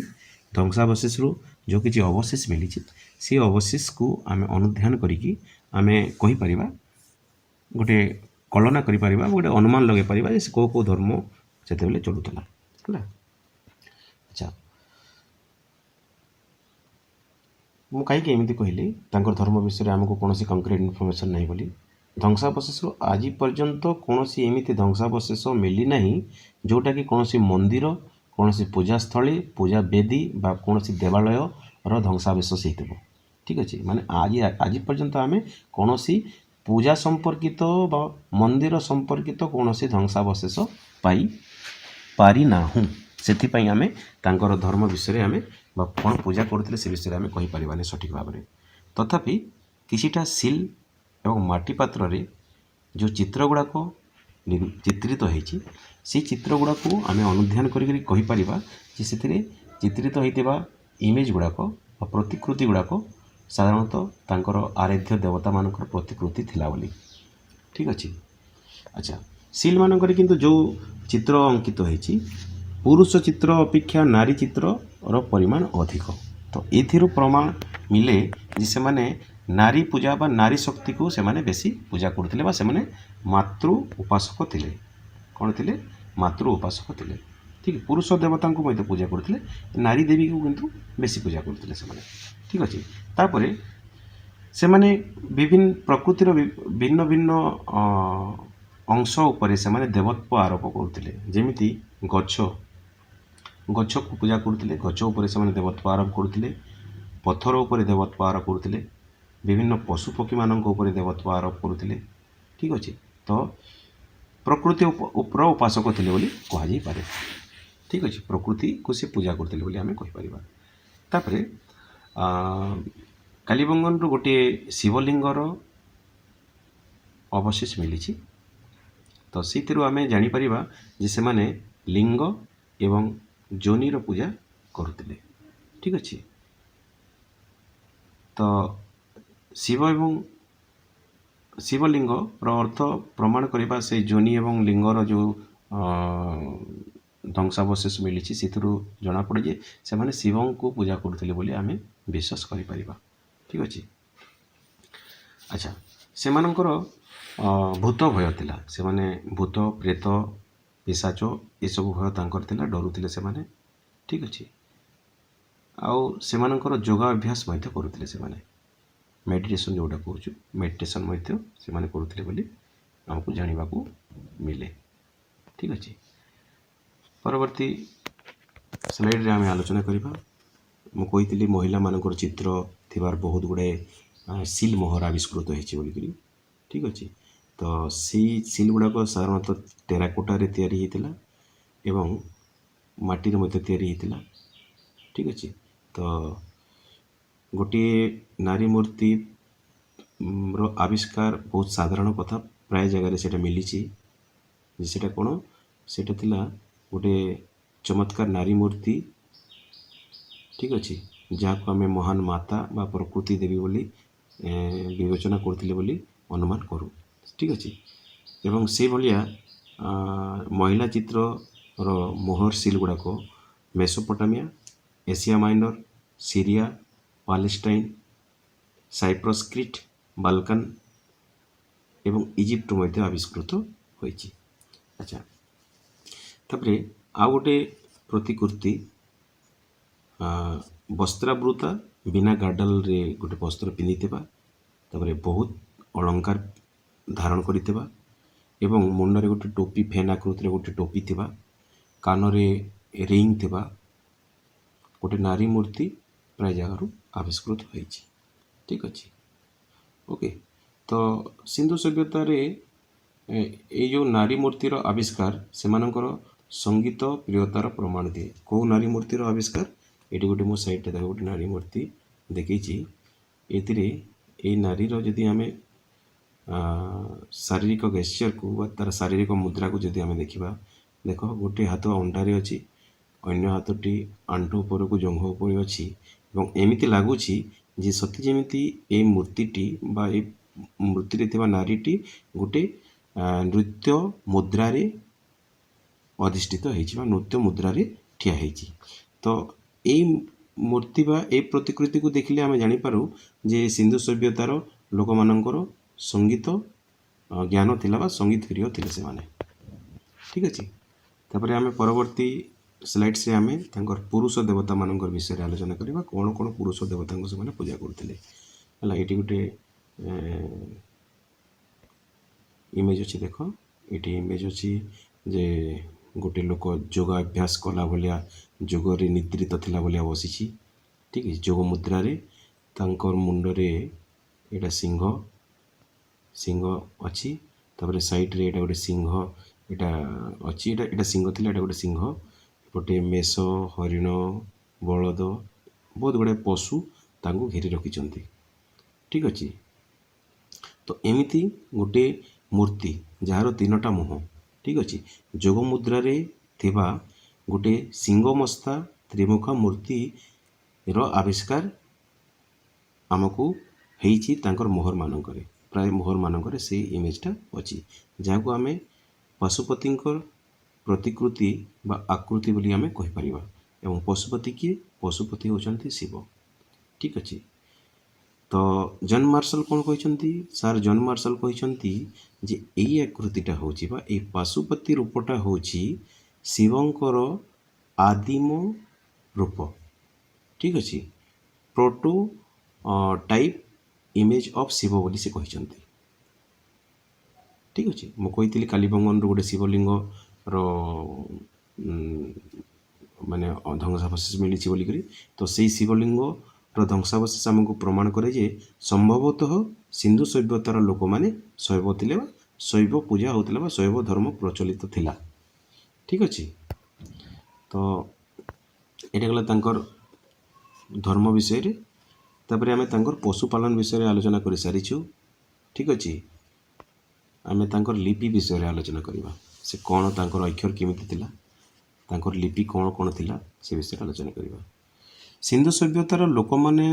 Speaker 1: ଧ୍ୱଂସାବଶେଷରୁ ଯେଉଁ କିଛି ଅବଶେଷ ମିଳିଛି, ସେ ଅବଶେଷକୁ ଆମେ ଅନୁଧ୍ୟାନ କରିକି ଆମେ କହିପାରିବା, ଗୋଟେ କଳନା କରିପାରିବା, ଗୋଟେ ଅନୁମାନ ଲଗାଇ ପାରିବା ଯେ ସେ କେଉଁ କେଉଁ ଧର୍ମ ସେତେବେଳେ ଚଳୁଥିଲା। ହେଲା। ଆଚ୍ଛା, ମୁଁ କାହିଁକି ଏମିତି କହିଲି, ତାଙ୍କର ଧର୍ମ ବିଷୟରେ ଆମକୁ କୌଣସି କଂକ୍ରିଟ୍ ଇନଫର୍ମେସନ୍ ନାହିଁ ବୋଲି? ଧ୍ୱଂସାବଶେଷରୁ ଆଜି ପର୍ଯ୍ୟନ୍ତ କୌଣସି ଏମିତି ଧ୍ୱଂସାବଶେଷ ମିଳିନାହିଁ, ଯେଉଁଟାକି କୌଣସି ମନ୍ଦିର, କୌଣସି ପୂଜାସ୍ଥଳୀ, ପୂଜା ବେଦୀ ବା କୌଣସି ଦେବାଳୟର ଧ୍ୱଂସାବଶେଷ ହେଇଥିବ। ଠିକ୍ ଅଛି। ମାନେ ଆଜି ପର୍ଯ୍ୟନ୍ତ ଆମେ କୌଣସି ପୂଜା ସମ୍ପର୍କିତ ବା ମନ୍ଦିର ସମ୍ପର୍କିତ କୌଣସି ଧ୍ୱଂସାବଶେଷ ପାଇ ପାରିନାହୁଁ। ସେଥିପାଇଁ ଆମେ ତାଙ୍କର ଧର୍ମ ବିଷୟରେ ଆମେ ବା କ'ଣ ପୂଜା କରୁଥିଲେ, ସେ ବିଷୟରେ ଆମେ କହିପାରିବାନି ସଠିକ୍ ଭାବରେ। ତଥାପି କିଛିଟା ସିଲ୍ ଏବଂ ମାଟି ପାତ୍ରରେ ଯେଉଁ ଚିତ୍ର ଗୁଡ଼ାକ ଚିତ୍ରିତ ହେଇଛି, ସେଇ ଚିତ୍ର ଗୁଡ଼ାକୁ ଆମେ ଅନୁଧ୍ୟାନ କରିକରି କହିପାରିବା ଯେ ସେଥିରେ ଚିତ୍ରିତ ହେଇଥିବା ଇମେଜ୍ ଗୁଡ଼ାକ ବା ପ୍ରତିକୃତି ଗୁଡ଼ାକ ସାଧାରଣତଃ ତାଙ୍କର ଆରାଧ୍ୟ ଦେବତାମାନଙ୍କର ପ୍ରତିକୃତି ଥିଲା ବୋଲି। ଠିକ୍ ଅଛି। ଆଚ୍ଛା, ସିଲ୍ମାନଙ୍କରେ କିନ୍ତୁ ଯେଉଁ ଚିତ୍ର ଅଙ୍କିତ ହେଇଛି, ପୁରୁଷ ଚିତ୍ର ଅପେକ୍ଷା ନାରୀ ଚିତ୍ରର ପରିମାଣ ଅଧିକ। ତ ଏଥିରୁ ପ୍ରମାଣ ମିଳେ ଯେ ସେମାନେ ନାରୀ ପୂଜା ବା ନାରୀ ଶକ୍ତିକୁ ସେମାନେ ବେଶୀ ପୂଜା କରୁଥିଲେ ବା ସେମାନେ ମାତୃ ଉପାସକ ଥିଲେ। କ'ଣ ଥିଲେ? ମାତୃ ଉପାସକ ଥିଲେ। ଠିକ୍। ପୁରୁଷ ଦେବତାଙ୍କୁ ମଧ୍ୟ ପୂଜା କରୁଥିଲେ, ନାରୀ ଦେବୀକୁ କିନ୍ତୁ ବେଶୀ ପୂଜା କରୁଥିଲେ ସେମାନେ। ଠିକ୍ ଅଛି। ତାପରେ ସେମାନେ ବିଭିନ୍ନ ପ୍ରକୃତିର ଭିନ୍ନ ଭିନ୍ନ ଅଂଶ ଉପରେ ସେମାନେ ଦେବତ୍ୱ ଆରୋପ କରୁଥିଲେ। ଯେମିତି ଗଛ, ଗଛକୁ ପୂଜା କରୁଥିଲେ, ଗଛ ଉପରେ ସେମାନେ ଦେବତ୍ୱ ଆରୋପ କରୁଥିଲେ। ପଥର ଉପରେ ଦେବତ୍ୱ ଆରୋପ କରୁଥିଲେ। ବିଭିନ୍ନ ପଶୁପକ୍ଷୀମାନଙ୍କ ଉପରେ ଦେବତ୍ୱ ଆରୋପ କରୁଥିଲେ। ଠିକ୍ ଅଛି। ତ ପ୍ରକୃତି ଉପର ଉପାସକ ଥିଲେ ବୋଲି କୁହାଯାଇପାରେ। ଠିକ୍ ଅଛି। ପ୍ରକୃତିକୁ ସେ ପୂଜା କରୁଥିଲେ ବୋଲି ଆମେ କହିପାରିବା। ତାପରେ କାଲିବଙ୍ଗନରୁ ଗୋଟିଏ ଶିବଲିଙ୍ଗର ଅବଶେଷ ମିଳିଛି। ତ ସେଇଥିରୁ ଆମେ ଜାଣିପାରିବା ଯେ ସେମାନେ ଲିଙ୍ଗ ଏବଂ ଯୋନିର ପୂଜା କରୁଥିଲେ। ଠିକ୍ ଅଛି। ତ ଶିବ ଏବଂ ଶିବଲିଙ୍ଗର ଅର୍ଥ ପ୍ରମାଣ କରିବା, ସେଇ ଯୋନି ଏବଂ ଲିଙ୍ଗର ଯେଉଁ ଧ୍ୱଂସାବଶେଷ ମିଳିଛି, ସେଥିରୁ ଜଣାପଡ଼େ ଯେ ସେମାନେ ଶିବଙ୍କୁ ପୂଜା କରୁଥିଲେ ବୋଲି ଆମେ ବିଶ୍ୱାସ କରିପାରିବା। ଠିକ୍ ଅଛି। ଆଚ୍ଛା, ସେମାନଙ୍କର ଭୂତ ଭୟ ଥିଲା। ସେମାନେ ଭୂତ, ପ୍ରେତ, ପିଶାଚ ଏସବୁ ଭୟ ତାଙ୍କର ଥିଲା, ଡରୁଥିଲେ ସେମାନେ। ଠିକ୍ ଅଛି। ଆଉ ସେମାନଙ୍କର ଯୋଗାଭ୍ୟାସ ମଧ୍ୟ କରୁଥିଲେ ସେମାନେ। ମେଡ଼ିଟେସନ୍ ଯେଉଁଟା କହୁଛୁ, ମେଡ଼ିଟେସନ୍ ମଧ୍ୟ ସେମାନେ କରୁଥିଲେ ବୋଲି ଆମକୁ ଜାଣିବାକୁ ମିଳେ। ଠିକ୍ ଅଛି। ପରବର୍ତ୍ତୀ ସ୍ଲାଇଡ଼ରେ ଆମେ ଆଲୋଚନା କରିବା। ମୁଁ କହିଥିଲି ମହିଳାମାନଙ୍କର ଚିତ୍ର ଥିବାର ବହୁତ ଗୁଡ଼ାଏ ସିଲ୍ ମୋହର ଆବିଷ୍କୃତ ହେଇଛି ବୋଲିକିରି। ଠିକ୍ ଅଛି। ତ ସେଇ ସିଲ୍ ଗୁଡ଼ାକ ସାଧାରଣତଃ ଟେରାକୋଟାରେ ତିଆରି ହେଇଥିଲା ଏବଂ ମାଟିରେ ମଧ୍ୟ ତିଆରି ହେଇଥିଲା। ଠିକ୍ ଅଛି। ତ ଗୋଟିଏ ନାରୀ ମୂର୍ତ୍ତି ର ଆବିଷ୍କାର ବହୁତ ସାଧାରଣ କଥା। ପ୍ରାୟ ଜାଗାରେ ସେଇଟା ମିଳିଛି ଯେ ସେଇଟା କ'ଣ? ସେଇଟା ଥିଲା ଗୋଟେ ଚମତ୍କାର ନାରୀ ମୂର୍ତ୍ତି। ଠିକ୍ ଅଛି। ଯାହାକୁ ଆମେ ମହାନ ମାତା ବା ପ୍ରକୃତି ଦେବୀ ବୋଲି ବିବେଚନା କରୁଥିଲେ ବୋଲି ଅନୁମାନ କରୁ। ଠିକ୍ ଅଛି। ଏବଂ ସେଇଭଳିଆ ମହିଳା ଚିତ୍ରର ମୋହର ସିଲ୍ ଗୁଡ଼ାକ Mesopotamia, Asia Minor, Syria, Palestine, Cyprus, Crete, Balkan ଏବଂ ଇଜିପ୍ଟରୁ ମଧ୍ୟ ଆବିଷ୍କୃତ ହୋଇଛି। ଆଚ୍ଛା, ତାପରେ ଆଉ ଗୋଟେ ପ୍ରତିକୃତି, ବସ୍ତ୍ରାବୃତା, ବିନା ଗାର୍ଡଲରେ ଗୋଟେ ବସ୍ତ୍ର ପିନ୍ଧିଥିବା, ତାପରେ ବହୁତ ଅଳଙ୍କାର ଧାରଣ କରିଥିବା ଏବଂ ମୁଣ୍ଡରେ ଗୋଟେ ଟୋପି, ଫେନ୍ ଆକୃତିର ଗୋଟେ ଟୋପି ଥିବା, କାନରେ ରିଙ୍ଗ ଥିବା ଗୋଟେ ନାରୀ ମୂର୍ତ୍ତି ପ୍ରାୟ ଜାଗାରୁ ଆବିଷ୍କୃତ ହୋଇଛି। ଠିକ୍ ଅଛି। ଓକେ। ତ ସିନ୍ଧୁ ସଭ୍ୟତାରେ ଏଇ ଯେଉଁ ନାରୀ ମୂର୍ତ୍ତିର ଆବିଷ୍କାର ସେମାନଙ୍କର ସଙ୍ଗୀତ ପ୍ରିୟତାର ପ୍ରମାଣ ଦିଏ। କେଉଁ ନାରୀ ମୂର୍ତ୍ତିର ଆବିଷ୍କାର? ଏଇଠି ଗୋଟେ ମୋ ସାଇଡ଼୍ରେ ଦେଖ, ଗୋଟେ ନାରୀ ମୂର୍ତ୍ତି ଦେଖେଇଛି। ଏଥିରେ ଏଇ ନାରୀର ଯଦି ଆମେ ଶାରୀରିକ ଗେଶ୍ଚରକୁ ବା ତାର ଶାରୀରିକ ମୁଦ୍ରାକୁ ଯଦି ଆମେ ଦେଖିବା, ଦେଖ, ଗୋଟିଏ ହାତ ଅଣ୍ଟାରେ ଅଛି, ଅନ୍ୟ ହାତଟି ଆଣ୍ଠୁ ଉପରକୁ ଜଙ୍ଘ ଉପରେ ଅଛି ଏବଂ ଏମିତି ଲାଗୁଛି ଯେ ସତେ ଯେମିତି ଏଇ ମୂର୍ତ୍ତିଟି ବା ଏଇ ମୂର୍ତ୍ତିରେ ଥିବା ନାରୀଟି ଗୋଟେ ନୃତ୍ୟ ମୁଦ୍ରାରେ ଅଧିଷ୍ଠିତ ହେଇଛି ବା ନୃତ୍ୟ ମୁଦ୍ରାରେ ଠିଆ ହେଇଛି। ତ ଏଇ ମୂର୍ତ୍ତି ବା ଏଇ ପ୍ରତିକୃତିକୁ ଦେଖିଲେ ଆମେ ଜାଣିପାରୁ ଯେ ସିନ୍ଧୁ ସଭ୍ୟତାର ଲୋକମାନଙ୍କର ସଙ୍ଗୀତ ଜ୍ଞାନ ଥିଲା ବା ସଙ୍ଗୀତ ପ୍ରିୟ ଥିଲେ ସେମାନେ। ଠିକ୍ ଅଛି। ତାପରେ ଆମେ ପରବର୍ତ୍ତୀ ସ୍ଲାଇଡ୍ସରେ ଆମେ ତାଙ୍କର ପୁରୁଷ ଦେବତାମାନଙ୍କର ବିଷୟରେ ଆଲୋଚନା କରିବା, କ'ଣ କ'ଣ ପୁରୁଷ ଦେବତାଙ୍କୁ ସେମାନେ ପୂଜା କରୁଥିଲେ। ହେଲା, ଏଇଠି ଗୋଟେ ଇମେଜ୍ ଅଛି। ଦେଖ, ଏଇଠି ଇମେଜ୍ ଅଛି ଯେ ଗୋଟେ ଲୋକ ଯୋଗାଭ୍ୟାସ କଲା ଭଳିଆ, ଯୋଗରେ ନିଦ୍ରିତ ଥିଲା ଭଳିଆ ବସିଛି। ଠିକ୍ ଅଛି। ଯୋଗ ମୁଦ୍ରାରେ, ତାଙ୍କର ମୁଣ୍ଡରେ ଏଇଟା ସିଂହ ଅଛି। ତାପରେ ସାଇଡ଼ରେ ଏଇଟା ଗୋଟେ ସିଂହ ଏଇଟା ଅଛି। ଏଇଟା ସିଂହ ଥିଲା, ଏଇଟା ଗୋଟେ ସିଂହ। ଏପଟେ ମେଷ, ହରିଣ, ବଳଦ, ବହୁତ ଗୁଡ଼ାଏ ପଶୁ ତାଙ୍କୁ ଘେରି ରଖିଛନ୍ତି। ଠିକ୍ ଅଛି। ତ ଏମିତି ଗୋଟେ ମୂର୍ତ୍ତି ଯାହାର ତିନୋଟା ମୁହଁ, ଠିକ୍ ଅଛି, ଯୋଗ ମୁଦ୍ରାରେ ଥିବା ଗୋଟେ ସିଂହମସ୍ତା ତ୍ରିମୁଖା ମୂର୍ତ୍ତିର ଆବିଷ୍କାର ଆମକୁ ହେଇଛି ତାଙ୍କର ମୋହର ମାନଙ୍କରେ। ପ୍ରାୟ ମୋହର ମାନଙ୍କରେ ସେଇ ଇମେଜଟା ଅଛି, ଯାହାକୁ ଆମେ ପଶୁପତିଙ୍କର ପ୍ରତିକୃତି ବା ଆକୃତି ବୋଲି ଆମେ କହିପାରିବା। ଏବଂ ପଶୁପତି କିଏ? ପଶୁପତି ହେଉଛନ୍ତି ଶିବ। ଠିକ୍ ଅଛି। ତ ଜନ୍ ମାର୍ଶଲ କ'ଣ କହିଛନ୍ତି? ସାର୍ ଜନ୍ ମାର୍ଶଲ କହିଛନ୍ତି ଯେ ଏଇ ଆକୃତିଟା ହେଉଛି ବା ଏଇ ପଶୁପତି ରୂପଟା ହେଉଛି ଶିବଙ୍କର ଆଦିମ ରୂପ। ଠିକ୍ ଅଛି। Prototype image of Shiva ବୋଲି ସେ କହିଛନ୍ତି। ଠିକ୍ ଅଛି। ମୁଁ କହିଥିଲି କାଲିବଙ୍ଗନରୁ ଗୋଟେ ଶିବଲିଙ୍ଗର ମାନେ ଧ୍ୱଂସାବଶେଷ ମିଳିଛି ବୋଲିକରି। ତ ସେଇ ଶିବଲିଙ୍ଗର ଧ୍ୱଂସାବଶେଷ ଆମକୁ ପ୍ରମାଣ କରେ ଯେ ସମ୍ଭବତଃ ସିନ୍ଧୁ ସଭ୍ୟତାର ଲୋକମାନେ ଶୈବ ଥିଲେ ବା ଶୈବ ପୂଜା ହେଉଥିଲା ବା ଶୈବ ଧର୍ମ ପ୍ରଚଳିତ ଥିଲା। ଠିକ୍ ଅଛି। ତ ଏଇଟା ଗଲା ତାଙ୍କର ଧର୍ମ ବିଷୟରେ। ତାପରେ ଆମେ ତାଙ୍କର ପଶୁପାଳନ ବିଷୟରେ ଆଲୋଚନା କରିସାରିଛୁ। ଠିକ୍ ଅଛି, ଆମେ ତାଙ୍କର ଲିପି ବିଷୟରେ ଆଲୋଚନା କରିବା। ସେ କ'ଣ, ତାଙ୍କର ଅକ୍ଷର କେମିତି ଥିଲା, ତାଙ୍କର ଲିପି କ'ଣ କ'ଣ ଥିଲା, ସେ ବିଷୟରେ ଆଲୋଚନା କରିବା। ସିନ୍ଧୁ ସଭ୍ୟତାର ଲୋକମାନେ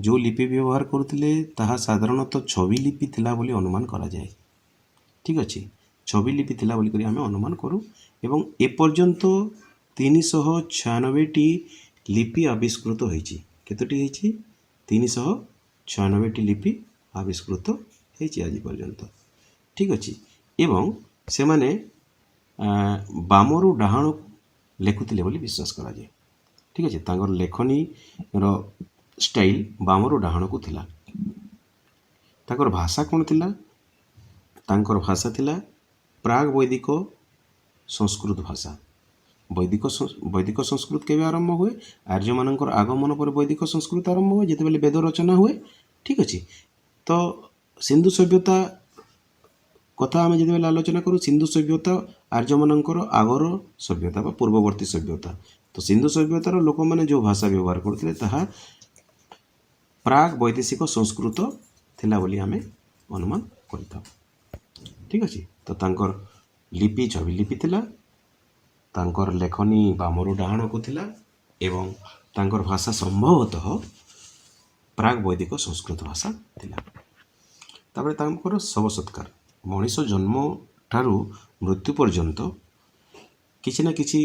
Speaker 1: ଯେଉଁ ଲିପି ବ୍ୟବହାର କରୁଥିଲେ, ତାହା ସାଧାରଣତଃ ଛବି ଲିପି ଥିଲା ବୋଲି ଅନୁମାନ କରାଯାଏ। ଠିକ୍ ଅଛି, ଛବି ଲିପି ଥିଲା ବୋଲିକରି ଆମେ ଅନୁମାନ କରୁ ଏବଂ ଏପର୍ଯ୍ୟନ୍ତ 396ଟି ଲିପି ଆବିଷ୍କୃତ ହୋଇଛି। କେତୋଟି ହେଇଛି? 396ଟି ଲିପି ଆବିଷ୍କୃତ ହେଇଛି ଆଜି ପର୍ଯ୍ୟନ୍ତ। ଠିକ୍ ଅଛି, ଏବଂ ସେମାନେ ବାମରୁ ଡାହାଣକୁ ଲେଖୁଥିଲେ ବୋଲି ବିଶ୍ୱାସ କରାଯାଏ। ଠିକ୍ ଅଛି, ତାଙ୍କର ଲେଖନୀର ଷ୍ଟାଇଲ୍ ବାମରୁ ଡାହାଣକୁ ଥିଲା। ତାଙ୍କର ଭାଷା କ'ଣ ଥିଲା? ତାଙ୍କର ଭାଷା ଥିଲା ପ୍ରାଗ ବୈଦିକ ସଂସ୍କୃତ ଭାଷା। ବୈଦିକ ସଂସ୍କୃତ କେବେ ଆରମ୍ଭ ହୁଏ? ଆର୍ଯ୍ୟମାନଙ୍କର ଆଗମନ ପରେ ବୈଦିକ ସଂସ୍କୃତ ଆରମ୍ଭ ହୁଏ, ଯେତେବେଳେ ବେଦ ରଚନା ହୁଏ। ଠିକ୍ ଅଛି, ତ ସିନ୍ଧୁ ସଭ୍ୟତା କଥା ଆମେ ଯେତେବେଳେ ଆଲୋଚନା କରୁ, ସିନ୍ଧୁ ସଭ୍ୟତା ଆର୍ଯ୍ୟମାନଙ୍କର ଆଗର ସଭ୍ୟତା ବା ପୂର୍ବବର୍ତ୍ତୀ ସଭ୍ୟତା। ତ ସିନ୍ଧୁ ସଭ୍ୟତାର ଲୋକମାନେ ଯେଉଁ ଭାଷା ବ୍ୟବହାର କରୁଥିଲେ, ତାହା ପ୍ରାଗ ବୈଦିକ ସଂସ୍କୃତ ଥିଲା ବୋଲି ଆମେ ଅନୁମାନ କରିଥାଉ। ଠିକ୍ ଅଛି, ତ ତାଙ୍କର ଲିପି ଛବି ଲିପି ଥିଲା, ତାଙ୍କର ଲେଖନୀ ବାମରୁ ଡାହାଣକୁ ଥିଲା ଏବଂ ତାଙ୍କର ଭାଷା ସମ୍ଭବତଃ ପ୍ରାଗ ବୈଦିକ ସଂସ୍କୃତ ଭାଷା ଥିଲା। ତାପରେ ତାଙ୍କର ଶବ ସତ୍କାର। ମଣିଷ ଜନ୍ମ ଠାରୁ ମୃତ୍ୟୁ ପର୍ଯ୍ୟନ୍ତ କିଛି ନା କିଛି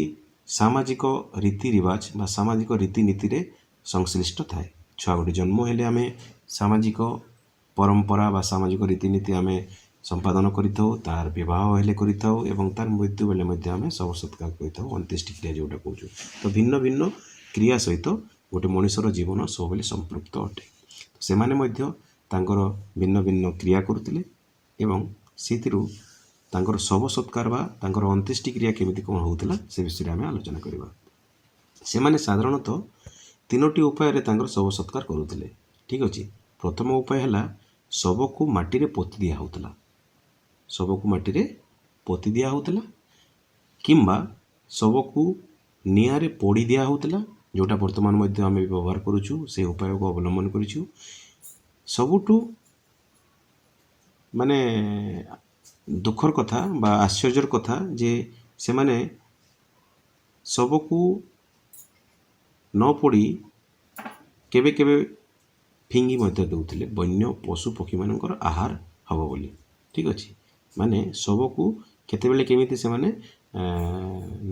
Speaker 1: ସାମାଜିକ ରୀତି ରିବାଜ ବା ସାମାଜିକ ରୀତିନୀତିରେ ସଂଶ୍ଳିଷ୍ଟ ଥାଏ। ଛୁଆ ଗୋଟେ ଜନ୍ମ ହେଲେ ଆମେ ସାମାଜିକ ପରମ୍ପରା ବା ସାମାଜିକ ରୀତିନୀତି ଆମେ ସମ୍ପାଦନ କରିଥାଉ, ତାର ବିବାହ ହେଲେ କରିଥାଉ ଏବଂ ତାର ମୃତ୍ୟୁ ବେଳେ ମଧ୍ୟ ଆମେ ଶବ ସତ୍କାର କରିଥାଉ, ଅନ୍ତ୍ୟେଷ୍ଟି କ୍ରିୟା ଯେଉଁଟା କହୁଛୁ। ତ ଭିନ୍ନ ଭିନ୍ନ କ୍ରିୟା ସହିତ ଗୋଟେ ମଣିଷର ଜୀବନ ସବୁବେଳେ ସମ୍ପୃକ୍ତ ଅଟେ। ସେମାନେ ମଧ୍ୟ ତାଙ୍କର ଭିନ୍ନ ଭିନ୍ନ କ୍ରିୟା କରୁଥିଲେ ଏବଂ ସେଥିରୁ ତାଙ୍କର ଶବ ସତ୍କାର ବା ତାଙ୍କର ଅନ୍ତ୍ୟେଷ୍ଟି କ୍ରିୟା କେମିତି କ'ଣ ହେଉଥିଲା, ସେ ବିଷୟରେ ଆମେ ଆଲୋଚନା କରିବା। ସେମାନେ ସାଧାରଣତଃ ତିନୋଟି ଉପାୟରେ ତାଙ୍କର ଶବ ସତ୍କାର କରୁଥିଲେ। ଠିକ୍ ଅଛି, ପ୍ରଥମ ଉପାୟ ହେଲା ଶବକୁ ମାଟିରେ ପୋତି ଦିଆ ହେଉଥିଲା। ଶବକୁ ମାଟିରେ ପୋତି ଦିଆ ହେଉଥିଲା କିମ୍ବା ଶବକୁ ନିଆଁରେ ପୋଡ଼ି ଦିଆ ହେଉଥିଲା, ଯେଉଁଟା ବର୍ତ୍ତମାନ ମଧ୍ୟ ଆମେ ବ୍ୟବହାର କରୁଛୁ, ସେ ଉପାୟକୁ ଅବଲମ୍ବନ କରିଛୁ। ସବୁଠୁ ମାନେ ଦୁଃଖର କଥା ବା ଆଶ୍ଚର୍ଯ୍ୟର କଥା ଯେ ସେମାନେ ଶବକୁ ନ ପୋଡ଼ି କେବେ କେବେ ଫିଙ୍ଗି ମଧ୍ୟ ଦେଉଥିଲେ, ବନ୍ୟ ପଶୁ ପକ୍ଷୀମାନଙ୍କର ଆହାର ହେବ ବୋଲି। ଠିକ୍ ଅଛି, ମାନେ ଶବକୁ କେତେବେଳେ କେମିତି ସେମାନେ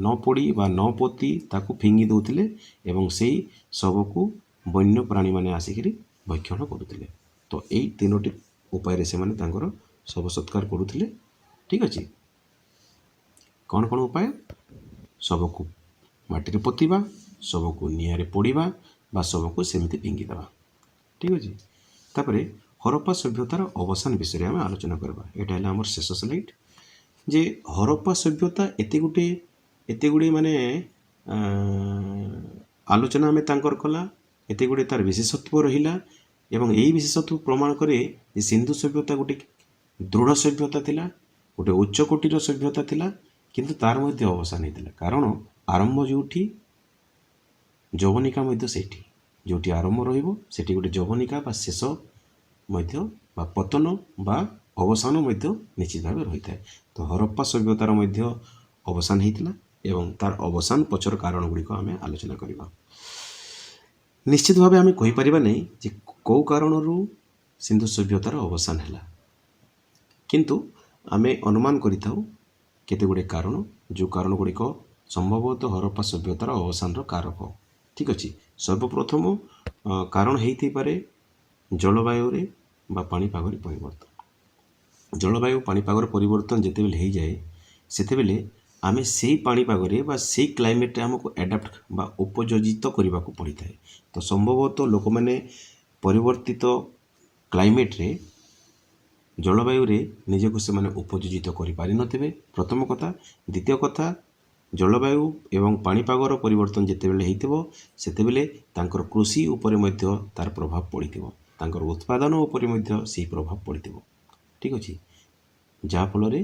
Speaker 1: ନ ପୋଡ଼ି ବା ନ ପୋତି ତାକୁ ଫିଙ୍ଗି ଦେଉଥିଲେ ଏବଂ ସେଇ ଶବକୁ ବନ୍ୟ ପ୍ରାଣୀମାନେ ଆସିକିରି ଭକ୍ଷଣ କରୁଥିଲେ। ତ ଏଇ ତିନୋଟି ଉପାୟରେ ସେମାନେ ତାଙ୍କର ଶବ ସତ୍କାର କରୁଥିଲେ। ଠିକ୍ ଅଛି, କ'ଣ କ'ଣ ଉପାୟ? ଶବକୁ ମାଟିରେ ପୋତିବା, ଶବକୁ ନିଆଁରେ ପୋଡ଼ିବା ବା ଶବକୁ ସେମିତି ଫିଙ୍ଗିଦେବା। ଠିକ୍ ଅଛି, ତାପରେ ହରପ୍ପା ସଭ୍ୟତାର ଅବସାନ ବିଷୟରେ ଆମେ ଆଲୋଚନା କରିବା। ଏଇଟା ହେଲା ଆମର ଶେଷ ସ୍ଲାଇଡ୍ ଯେ ହରପ୍ପା ସଭ୍ୟତା ଏତେ ଗୁଡ଼ିଏ ମାନେ ଆଲୋଚନା ଆମେ ତାଙ୍କର କଲା, ଏତେ ଗୁଡ଼ିଏ ତାର ବିଶେଷତ୍ୱ ରହିଲା ଏବଂ ଏଇ ବିଶେଷତ୍ୱ ପ୍ରମାଣ କରେ ଯେ ସିନ୍ଧୁ ସଭ୍ୟତା ଗୋଟେ ଦୃଢ଼ ସଭ୍ୟତା ଥିଲା, ଗୋଟେ ଉଚ୍ଚ କୋଟିର ସଭ୍ୟତା ଥିଲା, କିନ୍ତୁ ତାର ମଧ୍ୟ ଅବସାନ ହେଇଥିଲା। କାରଣ ଆରମ୍ଭ ଯେଉଁଠି, ଯବନିକା ମଧ୍ୟ ସେଇଠି। ଯେଉଁଠି ଆରମ୍ଭ ରହିବ, ସେଠି ଗୋଟେ ଯବନିକା ବା ଶେଷ ମଧ୍ୟ ବା ପତନ ବା ଅବସାନ ମଧ୍ୟ ନିଶ୍ଚିତ ଭାବେ ରହିଥାଏ। ତ ହରପ୍ପା ସଭ୍ୟତାର ମଧ୍ୟ ଅବସାନ ହେଇଥିଲା ଏବଂ ତାର ଅବସାନ ପଛର କାରଣ ଗୁଡ଼ିକ ଆମେ ଆଲୋଚନା କରିବା। ନିଶ୍ଚିତ ଭାବେ ଆମେ କହିପାରିବା ନାହିଁ ଯେ କେଉଁ କାରଣରୁ ସିନ୍ଧୁ ସଭ୍ୟତାର ଅବସାନ ହେଲା, କିନ୍ତୁ ଆମେ ଅନୁମାନ କରିଥାଉ କେତେ ଗୁଡ଼ିଏ କାରଣ, ଯେଉଁ କାରଣ ଗୁଡ଼ିକ ସମ୍ଭବତଃ ହରପ୍ପା ସଭ୍ୟତାର ଅବସାନର କାରକ। ଠିକ୍ ଅଛି, ସର୍ବପ୍ରଥମ କାରଣ ହେଇଥାଇପାରେ ଜଳବାୟୁରେ ବା ପାଣିପାଗରେ ପରିବର୍ତ୍ତନ। ଜଳବାୟୁ ପାଣିପାଗର ପରିବର୍ତ୍ତନ ଯେତେବେଳେ ହେଇଯାଏ, ସେତେବେଳେ ଆମେ ସେଇ ପାଣିପାଗରେ ବା ସେଇ କ୍ଲାଇମେଟରେ ଆମକୁ ଆଡ଼ାପ୍ଟ ବା ଉପଯୋଜିତ କରିବାକୁ ପଡ଼ିଥାଏ। ତ ସମ୍ଭବତଃ ଲୋକମାନେ ପରିବର୍ତ୍ତିତ କ୍ଲାଇମେଟରେ, ଜଳବାୟୁରେ ନିଜକୁ ସେମାନେ ଉପଯୋଜିତ କରିପାରିନଥିବେ, ପ୍ରଥମ କଥା। ଦ୍ୱିତୀୟ କଥା, ଜଳବାୟୁ ଏବଂ ପାଣିପାଗର ପରିବର୍ତ୍ତନ ଯେତେବେଳେ ହେଇଥିବ, ସେତେବେଳେ ତାଙ୍କର କୃଷି ଉପରେ ମଧ୍ୟ ତାର ପ୍ରଭାବ ପଡ଼ିଥିବ, ତାଙ୍କର ଉତ୍ପାଦନ ଉପରେ ମଧ୍ୟ ସେଇ ପ୍ରଭାବ ପଡ଼ିଥିବ। ଠିକ୍ ଅଛି, ଯାହାଫଳରେ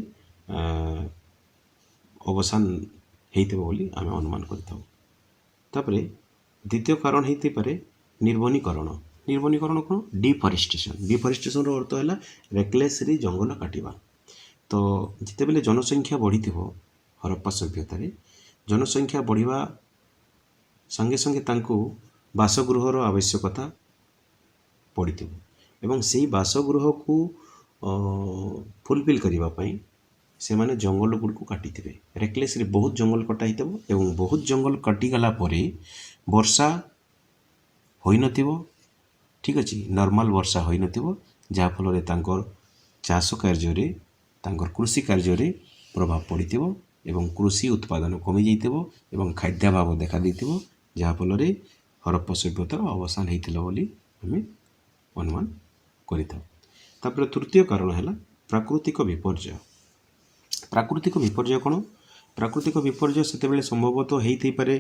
Speaker 1: ଅବସାନ ହେଇଥିବ ବୋଲି ଆମେ ଅନୁମାନ କରିଥାଉ। ତାପରେ ଦ୍ୱିତୀୟ କାରଣ ହେଇଥାଇପାରେ ନିର୍ବନୀକରଣ। ନିର୍ବନୀକରଣ କ'ଣ? ଡିଫରେଷ୍ଟେସନ୍। ଡିଫରେଷ୍ଟେସନ୍ର ଅର୍ଥ ହେଲା ରେକଲେସଲି ଜଙ୍ଗଲ କାଟିବା। ତ ଯେତେବେଳେ ଜନସଂଖ୍ୟା ବଢ଼ିଥିବ, ହରପ୍ପା ସଭ୍ୟତାରେ ଜନସଂଖ୍ୟା ବଢ଼ିବା ସଙ୍ଗେ ସଙ୍ଗେ ତାଙ୍କୁ ବାସଗୃହର ଆବଶ୍ୟକତା ପଡ଼ିଥିବ ଏବଂ ସେଇ ବାସଗୃହକୁ ଫୁଲଫିଲ୍ କରିବା ପାଇଁ ସେମାନେ ଜଙ୍ଗଲ ଗୁଡ଼ିକୁ କାଟିଥିବେ। ରେକଲେସଲି ବହୁତ ଜଙ୍ଗଲ କଟା ହେଇଥିବ ଏବଂ ବହୁତ ଜଙ୍ଗଲ କଟିଗଲା ପରେ ବର୍ଷା ହୋଇନଥିବ, ଠିକ୍ ଅଛି, ନର୍ମାଲ ବର୍ଷା ହୋଇନଥିବ, ଯାହାଫଳରେ ତାଙ୍କର ଚାଷ କାର୍ଯ୍ୟରେ, ତାଙ୍କର କୃଷି କାର୍ଯ୍ୟରେ ପ୍ରଭାବ ପଡ଼ିଥିବ ଏବଂ କୃଷି ଉତ୍ପାଦନ କମିଯାଇଥିବ ଏବଂ ଖାଦ୍ୟାଭାବ ଦେଖାଦେଇଥିବ, ଯାହାଫଳରେ ହରପ୍ପା ସଭ୍ୟତାର ଅବସାନ ହେଇଥିଲା ବୋଲି ଆମେ ଅନୁମାନ କରିଥାଉ। ତାପରେ ତୃତୀୟ କାରଣ ହେଲା ପ୍ରାକୃତିକ ବିପର୍ଯ୍ୟୟ। ପ୍ରାକୃତିକ ବିପର୍ଯ୍ୟୟ କ'ଣ? ପ୍ରାକୃତିକ ବିପର୍ଯ୍ୟୟ ସେତେବେଳେ ସମ୍ଭବତଃ ହେଇଥାଇପାରେ,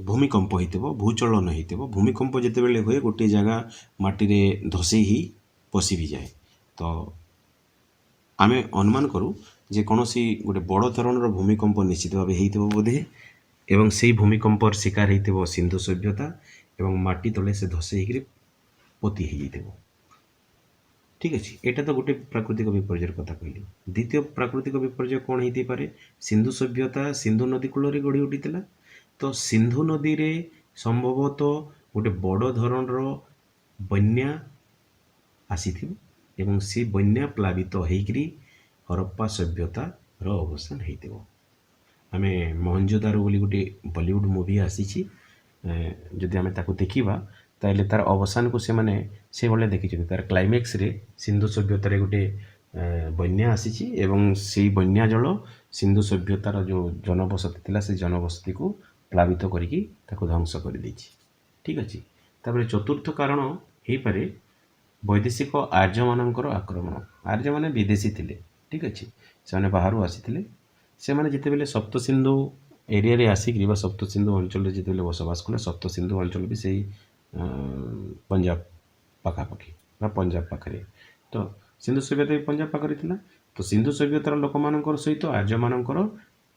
Speaker 1: ଭୂମିକମ୍ପ ହେଇଥିବ, ଭୂଚଳନ ହେଇଥିବ। ଭୂମିକମ୍ପ ଯେତେବେଳେ ହୁଏ, ଗୋଟିଏ ଜାଗା ମାଟିରେ ଧସେଇ ହେଇ ପଶି ବି ଯାଏ। ତ ଆମେ ଅନୁମାନ କରୁ ଯେ କୌଣସି ଗୋଟେ ବଡ଼ ଧରଣର ଭୂମିକମ୍ପ ନିଶ୍ଚିତ ଭାବେ ହେଇଥିବ ବୋଧେ ଏବଂ ସେଇ ଭୂମିକମ୍ପର ଶିକାର ହେଇଥିବ ସିନ୍ଧୁ ସଭ୍ୟତା ଏବଂ ମାଟି ତଳେ ସେ ଧସେଇ ହେଇକିରି ପୋତି ହେଇଯାଇଥିବ। ଠିକ୍ ଅଛି, ଏଇଟା ତ ଗୋଟେ ପ୍ରାକୃତିକ ବିପର୍ଯ୍ୟୟର କଥା କହିଲି। ଦ୍ୱିତୀୟ ପ୍ରାକୃତିକ ବିପର୍ଯ୍ୟୟ କ'ଣ ହେଇଥାଇପାରେ? ସିନ୍ଧୁ ସଭ୍ୟତା ସିନ୍ଧୁ ନଦୀ କୂଳରେ ଗଢ଼ି ଉଠିଥିଲା। ତ ସିନ୍ଧୁ ନଦୀରେ ସମ୍ଭବତଃ ଗୋଟେ ବଡ଼ ଧରଣର ବନ୍ୟା ଆସିଥିବ ଏବଂ ସେ ବନ୍ୟା ପ୍ଲାବିତ ହେଇକିରି ହରପ୍ପା ସଭ୍ୟତାର ଅବସାନ ହେଇଥିବ। ଆମେ ମହେଞ୍ଜୋଦାରୋ ବୋଲି ଗୋଟେ ବଲିଉଡ଼ ମୁଭି ଆସିଛି, ଯଦି ଆମେ ତାକୁ ଦେଖିବା, ତାହେଲେ ତାର ଅବସାନକୁ ସେମାନେ ସେଇଭଳିଆ ଦେଖିଛନ୍ତି। ତାର କ୍ଲାଇମ୍ୟାକ୍ସରେ ସିନ୍ଧୁ ସଭ୍ୟତାରେ ଗୋଟେ ବନ୍ୟା ଆସିଛି ଏବଂ ସେଇ ବନ୍ୟା ଜଳ ସିନ୍ଧୁ ସଭ୍ୟତାର ଯେଉଁ ଜନବସତି ଥିଲା, ସେ ଜନବସତିକୁ ପ୍ଲାବିତ କରିକି ତାକୁ ଧ୍ୱଂସ କରିଦେଇଛି। ଠିକ୍ ଅଛି, ତାପରେ ଚତୁର୍ଥ କାରଣ ହେଇପାରେ ବୈଦେଶିକ ଆର୍ଯ୍ୟମାନଙ୍କର ଆକ୍ରମଣ। ଆର୍ଯ୍ୟମାନେ ବିଦେଶୀ ଥିଲେ, ଠିକ୍ ଅଛି, ସେମାନେ ବାହାରୁ ଆସିଥିଲେ। ସେମାନେ ଯେତେବେଳେ ସପ୍ତସିନ୍ଧୁ ଏରିଆରେ ଆସିକିରି ବା ସପ୍ତସିନ୍ଧୁ ଅଞ୍ଚଳରେ ଯେତେବେଳେ ବସବାସ କଲେ, ସପ୍ତସିନ୍ଧୁ ଅଞ୍ଚଳ ବି ସେଇ ପଞ୍ଜାବ ପାଖାପାଖି ବା ପଞ୍ଜାବ ପାଖରେ। ତ ସିନ୍ଧୁ ସଭ୍ୟତା ବି ପଞ୍ଜାବ ପାଖରେ ଥିଲା। ତ ସିନ୍ଧୁ ସଭ୍ୟତାର ଲୋକମାନଙ୍କର ସହିତ ଆର୍ଯ୍ୟମାନଙ୍କର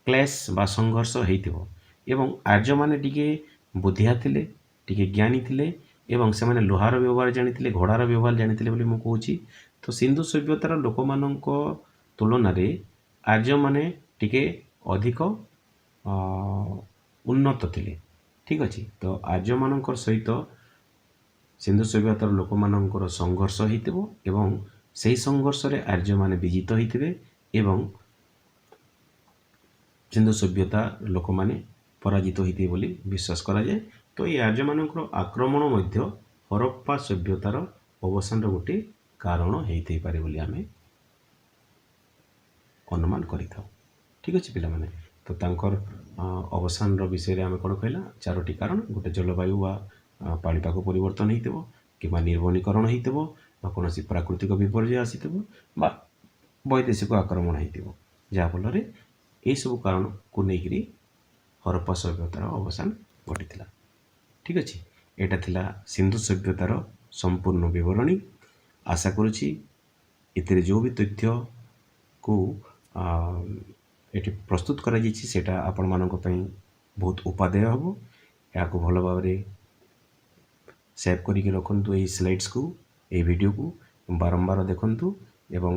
Speaker 1: କ୍ଲେଶ ବା ସଂଘର୍ଷ ହେଇଥିବ ଏବଂ ଆର୍ଯ୍ୟମାନେ ଟିକେ ବୁଦ୍ଧିଆ ଥିଲେ, ଟିକେ ଜ୍ଞାନୀ ଥିଲେ ଏବଂ ସେମାନେ ଲୁହାର ବ୍ୟବହାର ଜାଣିଥିଲେ, ଘୋଡ଼ାର ବ୍ୟବହାର ଜାଣିଥିଲେ ବୋଲି ମୁଁ କହୁଛି। ତ ସିନ୍ଧୁ ସଭ୍ୟତାର ଲୋକମାନଙ୍କ ତୁଳନାରେ ଆର୍ଯ୍ୟମାନେ ଟିକେ ଅଧିକ ଉନ୍ନତ ଥିଲେ। ଠିକ୍ ଅଛି, ତ ଆର୍ଯ୍ୟମାନଙ୍କର ସହିତ ସିନ୍ଧୁ ସଭ୍ୟତାର ଲୋକମାନଙ୍କର ସଂଘର୍ଷ ହେଇଥିବ ଏବଂ ସେହି ସଂଘର୍ଷରେ ଆର୍ଯ୍ୟମାନେ ବିଜିତ ହେଇଥିବେ ଏବଂ ସିନ୍ଧୁ ସଭ୍ୟତା ଲୋକମାନେ ପରାଜିତ ହୋଇଥିବେ ବୋଲି ବିଶ୍ୱାସ କରାଯାଏ। ତ ଏଇ ଆର୍ଯ୍ୟମାନଙ୍କର ଆକ୍ରମଣ ମଧ୍ୟ ହରପ୍ପା ସଭ୍ୟତାର ଅବସାନର ଗୋଟିଏ କାରଣ ହେଇଥାଇପାରେ ବୋଲି ଆମେ ଅନୁମାନ କରିଥାଉ। ଠିକ୍ ଅଛି ପିଲାମାନେ, ତ ତାଙ୍କର ଅବସାନର ବିଷୟରେ ଆମେ କ'ଣ କହିଲା? ଚାରୋଟି କାରଣ। ଗୋଟେ ଜଳବାୟୁ ବା ପାଣିପାଗ ପରିବର୍ତ୍ତନ ହେଇଥିବ କିମ୍ବା ନିର୍ବନୀକରଣ ହେଇଥିବ ବା କୌଣସି ପ୍ରାକୃତିକ ବିପର୍ଯ୍ୟୟ ଆସିଥିବ ବା ବୈଦେଶିକ ଆକ୍ରମଣ ହେଇଥିବ, ଯାହାଫଳରେ ଏଇସବୁ କାରଣକୁ ନେଇକରି ହରପ୍ପା ସଭ୍ୟତାର ଅବସାନ ଘଟିଥିଲା। ଠିକ୍ ଅଛି, ଏଇଟା ଥିଲା ସିନ୍ଧୁ ସଭ୍ୟତାର ସମ୍ପୂର୍ଣ୍ଣ ବିବରଣୀ। ଆଶା କରୁଛି ଏଥିରେ ଯେଉଁ ବି ତଥ୍ୟକୁ ଏଠି ପ୍ରସ୍ତୁତ କରାଯାଇଛି, ସେଇଟା ଆପଣମାନଙ୍କ ପାଇଁ ବହୁତ ଉପାଦେୟ ହେବ। ଏହାକୁ ଭଲ ଭାବରେ ସେଭ୍ କରିକି ରଖନ୍ତୁ, ଏହି ସ୍ଲାଇଡ୍ସକୁ, ଏହି ଭିଡ଼ିଓକୁ ବାରମ୍ବାର ଦେଖନ୍ତୁ ଏବଂ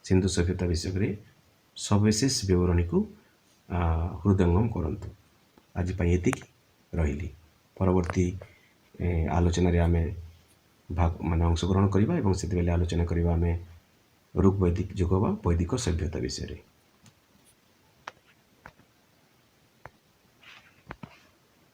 Speaker 1: ସିନ୍ଧୁ ସଭ୍ୟତା ବିଷୟରେ ସବିଶେଷ ବିବରଣୀକୁ ହୃଦୟଙ୍ଗମ କରନ୍ତୁ। ଆଜି ପାଇଁ ଏତିକି ରହିଲି। ପରବର୍ତ୍ତୀ ଆଲୋଚନାରେ ଆମେ ଭାଗ ମାନେ ଅଂଶଗ୍ରହଣ କରିବା ଏବଂ ସେତେବେଳେ ଆଲୋଚନା କରିବା ଆମେ ଋଗ୍ବୈଦିକ ଯୁଗ ବା ବୈଦିକ ସଭ୍ୟତା ବିଷୟରେ।